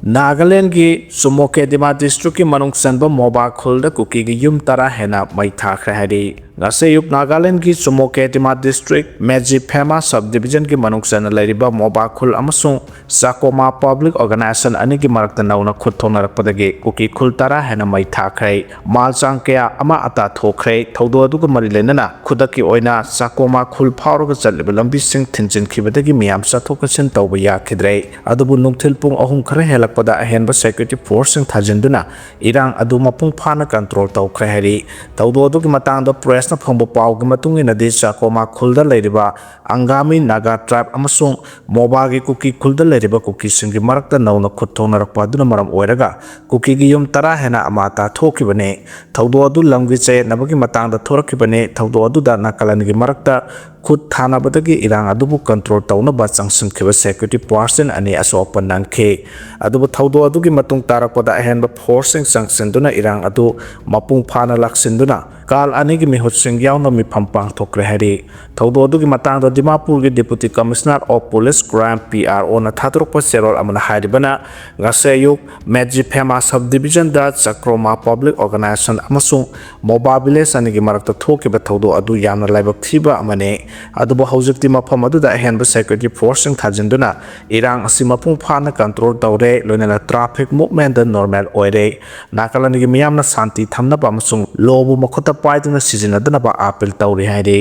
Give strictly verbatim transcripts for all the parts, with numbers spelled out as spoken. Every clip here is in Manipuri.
ꯅꯥꯒꯥꯂꯦꯟꯒꯤ ꯆꯨꯃꯣꯀꯦꯗꯤꯃꯥ ꯗꯤꯁꯇ꯭ꯔꯤꯛꯀꯤ ꯃꯅꯨꯡ ꯆꯟꯕ ꯃꯣꯕꯥ ꯈꯨꯜꯗ ꯀꯨꯀꯤꯒꯤ ꯌꯨꯝ ꯇꯔꯥ ꯍꯦꯟꯅ ꯃꯩ ꯊꯥꯈ꯭ꯔꯦ ꯍꯥꯏꯔꯤ꯫ ꯉꯁꯤ ꯑꯌꯨꯛ ꯅꯥꯒꯥꯂꯦꯟꯒꯤ ꯆꯨꯃꯣꯀꯦꯗꯤꯃꯥ ꯗꯤꯁꯇ꯭ꯔꯤꯛ ꯃꯦꯖꯤꯐꯦꯃꯥ ꯁꯕ ꯗꯤꯕꯤꯖꯟꯒꯤ ꯃꯅꯨꯡ ꯆꯟꯅ ꯂꯩꯔꯤꯕ ꯃꯣꯕꯥ ꯈꯨꯜ ꯑꯃꯁꯨꯡ ꯆꯥꯀꯣꯃꯥ ꯄꯕ꯭ꯂꯤꯛ ꯑꯣꯔꯒꯅꯥꯏꯖꯦꯁꯟ ꯑꯅꯤꯒꯤ ꯃꯔꯛꯇ ꯅꯧꯅ ꯈꯨꯠ ꯊꯣꯛꯅꯔꯛꯄꯗꯒꯤ ꯀꯨꯀꯤ ꯈꯨꯜ ꯇꯔꯥ ꯍꯦꯟꯅ ꯃꯩ ꯊꯥꯈ꯭ꯔꯦ꯫ ꯃꯥꯜꯆꯥꯡ ꯀꯌꯥ ꯑꯃ ꯑꯇꯥ ꯊꯣꯛꯈ꯭ꯔꯦ꯫ ꯊꯧꯗꯣꯛ ꯑꯗꯨꯒ ꯃꯔꯤ ꯂꯩꯅꯅ ꯈꯨꯗꯛꯀꯤ ꯑꯣꯏꯅ ꯆꯥꯀꯣꯃꯥ ꯈꯨꯜ ꯐꯥꯎꯔꯒ ꯆꯠꯂꯤꯕ ꯂꯝꯕꯤꯁꯤꯡ ꯊꯤꯡꯖꯤꯟꯈꯤꯕꯗꯒꯤ ꯃꯤꯌꯥꯝ ꯆꯠꯊꯣꯛ ꯆꯠꯁꯤꯟ ꯇꯧꯕ ꯌꯥꯈꯤꯗ꯭ꯔꯦ꯫ ꯑꯗꯨꯕꯨ ꯅꯨꯡꯊꯤꯜ ꯄꯨꯡ ꯑꯍꯨꯝ ꯈꯔ ꯍꯦꯜꯂꯛꯄꯗ ꯑꯍꯦꯟꯕ ꯁꯦꯀ꯭ꯌꯨꯔꯤꯇꯤ ꯐꯣꯔꯁꯁꯤꯡ ꯊꯥꯖꯤꯟꯗꯨꯅ ꯏꯔꯥꯡ ꯑꯗꯨ ꯃꯄꯨꯡ ꯐꯥꯅ ꯀꯟꯇ꯭ꯔꯣꯜ ꯇꯧꯈ꯭ꯔꯦ ꯍꯥꯏꯔꯤ꯫ ꯊꯧꯗꯣꯛ ꯑꯗꯨꯒꯤ ꯃꯇꯥꯡꯗ ꯄ꯭ꯔꯦꯁꯅ ꯐꯪꯕ ꯄꯥꯎꯒꯤ ꯃꯇꯨꯡ ꯏꯟꯅꯗꯤ, ꯆꯥꯀꯣꯃꯥ ꯈꯨꯜꯗ ꯂꯩꯔꯤꯕ ꯑꯪꯒꯥꯃꯤ ꯅꯥꯒꯥ ꯇ꯭ꯔꯥꯏꯕ ꯑꯃꯁꯨꯡ ꯃꯣꯕꯥꯒꯤ ꯀꯨꯀꯤ ꯈꯨꯜꯗ ꯂꯩꯔꯤꯕ ꯀꯨꯀꯤꯁꯤꯡꯒꯤ ꯃꯔꯛꯇ ꯅꯧꯅ ꯈꯨꯠ ꯊꯣꯛꯅꯔꯛꯄ ꯑꯗꯨꯅ ꯃꯔꯝ ꯑꯣꯏꯔꯒ ꯀꯨꯀꯤꯒꯤ ꯌꯨꯝ ꯇꯔꯥ ꯍꯦꯟꯅ ꯑꯃꯥꯇꯥ ꯊꯣꯛꯈꯤꯕꯅꯤ꯫ ꯊꯧꯗꯣꯛ ꯑꯗꯨ ꯂꯝꯒꯤ ꯆꯌꯦꯠꯅꯕꯒꯤ ꯃꯇꯥꯡꯗ ꯊꯣꯔꯛꯈꯤꯕꯅꯤ꯫ ꯊꯧꯗꯣꯛ ꯑꯗꯨꯗ ꯅꯥꯒꯥꯂꯦꯟꯒꯤ ꯃꯔꯛꯇ ꯈꯨꯠ ꯊꯥꯅꯕꯗꯒꯤ ꯏꯔꯥꯡ ꯑꯗꯨꯕꯨ ꯀꯟꯇ꯭ꯔꯣꯜ ꯇꯧꯅꯕ ꯆꯪꯁꯤꯟꯈꯤꯕ ꯁꯦꯀ꯭ꯌꯨꯔꯤꯇꯤ ꯄꯥꯔꯁꯟ ꯑꯅꯤ ꯑꯁꯣꯛ ꯑꯄꯟ ꯅꯪꯈꯤ꯫ ꯑꯗꯨꯕꯨ ꯊꯧꯗꯣꯛ ꯑꯗꯨꯒꯤ ꯃꯇꯨꯡ ꯇꯥꯔꯛꯄꯗ ꯑꯍꯦꯟꯕ ꯐꯣꯔꯁꯁꯤꯡ ꯆꯪꯁꯤꯟꯗꯨꯅ ꯏꯔꯥꯡ ꯑꯗꯨ ꯃꯄꯨꯡ ꯐꯥꯅ ꯂꯥꯛꯁꯤꯟꯗꯨꯅ ꯀꯥꯜ ꯑꯅꯤꯒꯤ ꯃꯤꯍꯨꯠꯁꯤꯡ ꯌꯥꯎꯅ ꯃꯤꯐꯝ ꯄꯥꯡꯊꯣꯛꯈ꯭ꯔꯦ ꯍꯥꯏꯔꯤ꯫ ꯊꯧꯗꯣꯛ ꯑꯗꯨꯒꯤ ꯃꯇꯥꯡꯗ ꯗꯤꯃꯥꯄꯨꯔꯒꯤ Deputy Commissioner of Police Crime, P R O, ꯅ ꯊꯥꯗꯣꯔꯛꯄ ꯆꯦꯔꯣꯜ ꯑꯃꯅ ꯍꯥꯏꯔꯤꯕꯅ, ꯉꯁꯤ ꯑꯌꯨꯛ ꯃꯦꯖꯤꯐꯦꯃꯥ ꯁꯕ ꯗꯤꯕꯤꯖꯟꯗ ꯆꯥꯀꯣꯃꯥ ꯄꯕ꯭ꯂꯤꯛ ꯑꯣꯔꯒꯅꯥꯏꯖꯦꯁꯟ ꯑꯃꯁꯨꯡ ꯃꯣꯕꯥ ꯚꯤꯂꯦꯖ ꯑꯅꯤꯒꯤ ꯃꯔꯛꯇ ꯊꯣꯛꯈꯤꯕ ꯊꯧꯗꯣꯛ ꯑꯗꯨ ꯌꯥꯝꯅ ꯂꯥꯏꯕꯛ ꯊꯤꯕ ꯑꯃꯅꯤ꯫ ꯑꯗꯨꯕꯨ ꯍꯧꯖꯤꯛꯇꯤ ꯃꯐꯝ ꯑꯗꯨꯗ ꯑꯍꯦꯟꯕ ꯁꯦꯀ꯭ꯌꯨꯔꯤꯇꯤ ꯐꯣꯔꯁꯁꯤꯡ ꯊꯥꯖꯤꯟꯗꯨꯅ ꯏꯔꯥꯡ ꯑꯁꯤ ꯃꯄꯨꯡ ꯐꯥꯅ ꯀꯟꯇ꯭ꯔꯣꯜ ꯇꯧꯔꯦ, ꯂꯣꯏꯅꯅ ꯇ꯭ꯔꯥꯐꯤꯛ ꯃꯨꯚꯃꯦꯟꯗ ꯅꯣꯔꯃꯦꯜ ꯑꯣꯏꯔꯦ꯫ ꯅꯥꯒꯥꯂꯦꯟꯗꯒꯤ ꯃꯤꯌꯥꯝꯅ ꯁꯥꯟꯇꯤ ꯊꯝꯅꯕ ꯑꯃꯁꯨꯡ ꯂꯣꯕꯨ ꯃꯈꯨꯠꯇ ꯄꯥꯏꯗꯨꯅ ꯁꯤꯖꯤꯟꯅꯗꯅꯕ ꯑꯥꯄꯤꯜ ꯇꯧꯔꯤ ꯍꯥꯏꯔꯤ꯫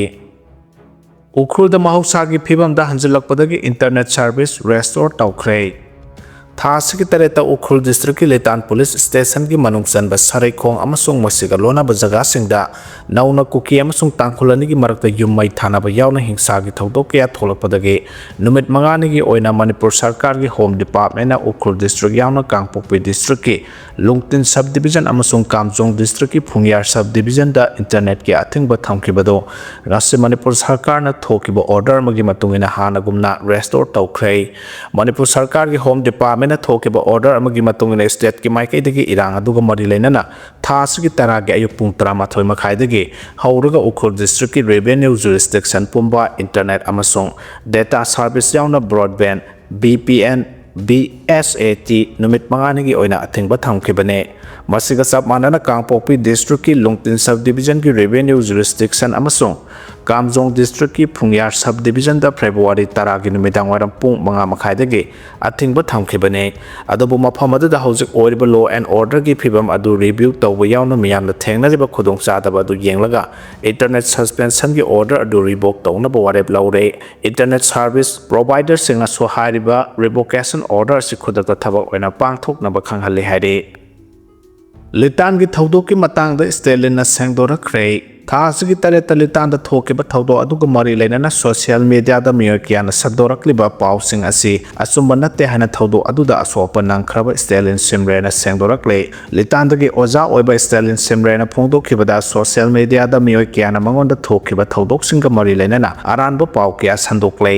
ꯎꯈ꯭ꯔꯨꯜꯗ ꯃꯍꯧꯁꯥꯒꯤ ꯐꯤꯕꯝꯗ ꯍꯟꯖꯤꯜꯂꯛꯄꯗꯒꯤ ꯏꯟꯇꯔꯅꯦꯠ ꯁꯔꯚꯤꯁ ꯔꯦꯁꯇꯣꯔ ꯇꯧꯈ꯭ꯔꯦ꯫ ꯊꯥ ꯑꯁꯤꯒꯤ ꯇꯔꯦꯠꯇ ꯎꯈ꯭ꯔꯨꯜ ꯗꯤꯁꯇ꯭ꯔꯤꯛꯀꯤ ꯂꯤꯇꯥꯟ ꯄꯨꯂꯤꯁ ꯁ꯭ꯇꯦꯁꯟꯒꯤ ꯃꯅꯨꯡ ꯆꯟꯕ ꯁꯔꯩꯈꯣꯡ ꯑꯃꯁꯨꯡ ꯃꯁꯤꯒ ꯂꯣꯟꯅꯕ ꯖꯒꯥꯁꯤꯡꯗ ꯅꯧꯅ ꯀꯨꯀꯤ ꯑꯃꯁꯨꯡ ꯇꯥꯡꯈꯨꯜ ꯑꯅꯤꯒꯤ ꯃꯔꯛꯇ ꯌꯨꯝ ꯃꯩ ꯊꯥꯅꯕ ꯌꯥꯎꯅ ꯍꯤꯡꯁꯥꯒꯤ ꯊꯧꯗꯣꯛ ꯀꯌꯥ ꯊꯣꯛꯂꯛꯄꯗꯒꯤ ꯅꯨꯃꯤꯠ ꯃꯉꯥꯅꯤꯒꯤ ꯑꯣꯏꯅ ꯃꯅꯤꯄꯨꯔ ꯁꯔꯀꯥꯔꯒꯤ ꯍꯣꯝ ꯗꯤꯄꯥꯔꯠꯃꯦꯟꯅ ꯎꯈ꯭ꯔꯨꯜ ꯗꯤꯁꯇ꯭ꯔꯤꯛ ꯌꯥꯎꯅ ꯀꯥꯡꯄꯣꯛꯄꯤ ꯗꯤꯁꯇ꯭ꯔꯤꯛꯀꯤ ꯂꯨꯡꯇꯤꯟ ꯁꯕ ꯗꯤꯕꯤꯖꯟ ꯑꯃꯁꯨꯡ ꯀꯥꯝꯖꯣꯡ ꯗꯤꯁꯇ꯭ꯔꯤꯛꯀꯤ ꯐꯨꯡꯌꯥꯔ ꯁꯕ ꯗꯤꯕꯤꯖꯟꯗ ꯏꯟꯇꯔꯅꯦꯠꯀꯤ ꯑꯊꯤꯡꯕ ꯊꯝꯈꯤꯕꯗꯨ ꯉꯁꯤ ꯃꯅꯤꯄꯨꯔ ꯁꯔꯀꯥꯔꯅ ꯊꯣꯛꯈꯤꯕ ꯑꯣꯔꯗꯔ ꯑꯃꯒꯤ ꯃꯇꯨꯡ ꯏꯟꯅ ꯍꯥꯟꯅꯒꯨꯝꯅ ꯔꯦꯁꯇꯣꯔ ꯇꯧꯈ꯭ꯔꯦ꯫ ꯃꯅꯤꯄꯨꯔ ꯁꯔꯀꯥꯔꯒꯤ ꯍꯣꯝ ꯗꯤꯄꯥꯔꯠꯃꯦꯟꯅ ꯊꯣꯛꯈꯤꯕ ꯑꯣꯔꯗꯔ ꯑꯃꯒꯤ ꯃꯇꯨꯡ ꯏꯟꯅ ꯁ꯭ꯇꯦꯠꯀꯤ ꯃꯥꯏꯀꯩꯗꯒꯤ ꯏꯔꯥꯡ ꯑꯗꯨꯒ ꯃꯔꯤ ꯂꯩꯅꯅ ꯊꯥ ꯑꯁꯤꯒꯤ ꯇꯔꯥꯒꯤ ꯑꯌꯨꯛ ꯄꯨꯡ ꯇꯔꯥꯃꯥꯊꯣꯏ ꯃꯈꯥꯏꯗꯒꯤ ꯍꯧꯔꯒ ꯎꯈ꯭ꯔꯨꯜ ꯗꯤꯁꯇ꯭ꯔꯤꯛꯀꯤ ꯔꯦꯚꯦꯅ꯭ꯌꯨ ꯖꯨꯔꯤꯁꯗꯤꯛꯁꯟ ꯄꯨꯝꯕ ꯏꯟꯇꯔꯅꯦꯠ ꯑꯃꯁꯨꯡ ꯗꯦꯇꯥ ꯁꯔꯚꯤꯁ ꯌꯥꯎꯅ broadband, V P N, B S A T ꯅꯨꯃꯤꯠ ꯃꯉꯥꯅꯤꯒꯤ ꯑꯣꯏꯅ ꯑꯊꯤꯡꯕ ꯊꯝꯈꯤꯕꯅꯤ꯫ ꯃꯁꯤꯒ ꯆꯞ ꯃꯥꯟꯅꯅ ꯀꯥꯡꯄꯣꯛꯄꯤ ꯗꯤꯁꯇ꯭ꯔꯤꯛꯀꯤ ꯂꯨꯡꯇꯤꯟ ꯁꯕ ꯗꯤꯕꯤꯖꯟꯒꯤ ꯔꯦꯚꯦꯅ꯭ꯌꯨ ꯖꯨꯔꯤꯁꯗꯤꯛꯁꯟ ꯑꯃꯁꯨꯡ ꯀꯥꯝꯖꯣꯡ ꯗꯤꯁꯇ꯭ꯔꯤꯛꯀꯤ ꯐꯨꯡꯌꯥꯔ ꯁꯕ ꯗꯤꯕꯤꯖꯟꯗ ꯐꯦꯕ꯭ꯔꯨꯋꯥꯔꯤ ꯇꯔꯥꯒꯤ ꯅꯨꯃꯤꯗꯥꯡꯋꯥꯏꯔꯝ ꯄꯨꯡ ꯃꯉꯥ ꯃꯈꯥꯏꯗꯒꯤ ꯑꯊꯤꯡꯕ ꯊꯝꯈꯤꯕꯅꯤ꯫ ꯑꯗꯨꯕꯨ ꯃꯐꯝ ꯑꯗꯨꯗ ꯍꯧꯖꯤꯛ ꯑꯣꯏꯔꯤꯕ law and orderꯒꯤ ꯐꯤꯕꯝ ꯑꯗꯨ review ꯇꯧꯕ ꯌꯥꯎꯅ ꯃꯤꯌꯥꯝꯅ ꯊꯦꯡꯅꯔꯤꯕ ꯈꯨꯗꯣꯡꯆꯥꯗꯕ ꯑꯗꯨ ꯌꯦꯡꯂꯒ internet suspensionꯒꯤ order ꯑꯗꯨ revoke ꯇꯧꯅꯕ ꯋꯥꯔꯦꯞ ꯂꯧꯔꯦ꯫ Internet service providerꯁꯤꯡꯅꯁꯨ ꯍꯥꯏꯔꯤꯕ revocation order ꯑꯁꯤ ꯈꯨꯗꯛꯇ ꯊꯕꯛ ꯑꯣꯏꯅ ꯄꯥꯡꯊꯣꯛꯅꯕ ꯈꯪꯍꯜꯂꯤ ꯍꯥꯏꯔꯤ꯫ ꯂꯤꯇꯥꯟꯒꯤ ꯊꯧꯗꯣꯛꯀꯤ ꯃꯇꯥꯡꯗ ꯁ꯭ꯇꯦꯂꯤꯟꯅ ꯁꯦꯡꯗꯣꯔꯛꯈ꯭ꯔꯦ꯫ ꯊꯥ ꯑꯁꯤꯒꯤ ꯇꯔꯦꯠꯇ ꯂꯤꯇꯥꯟꯗ ꯊꯣꯛꯈꯤꯕ ꯊꯧꯗꯣꯛ ꯑꯗꯨꯒ ꯃꯔꯤ ꯂꯩꯅꯅ social mediaꯗ ꯃꯤꯑꯣꯏ ꯀꯌꯥꯅ ꯁꯟꯗꯣꯔꯛꯂꯤꯕ ꯄꯥꯎꯁꯤꯡ ꯑꯁꯤ ꯑꯆꯨꯝꯕ ꯅꯠꯇꯦ ꯍꯥꯏꯅ ꯊꯧꯗꯣꯛ ꯑꯗꯨꯗ ꯑꯁꯣꯛ ꯑꯄꯟ ꯅꯪꯈ꯭ꯔꯕ ꯁ꯭ꯇꯦꯂꯤꯟ ꯁꯤꯝꯔꯦꯅ ꯁꯦꯡꯗꯣꯔꯛꯂꯦ꯫ ꯂꯤꯇꯥꯟꯗꯒꯤ ꯑꯣꯖꯥ ꯑꯣꯏꯕ ꯁ꯭ꯇꯦꯂꯤꯟ ꯁꯤꯝꯔꯦꯅ ꯐꯣꯡꯗꯣꯛꯈꯤꯕꯗ social mediaꯗ ꯃꯤꯑꯣꯏ ꯀꯌꯥꯅ ꯃꯉꯣꯟꯗ ꯊꯣꯛꯈꯤꯕ ꯊꯧꯗꯣꯛꯁꯤꯡꯒ ꯃꯔꯤ ꯂꯩꯅꯅ ꯑꯔꯥꯟꯕ ꯄꯥꯎ ꯀꯌꯥ ꯁꯟꯗꯣꯛꯂꯦ꯫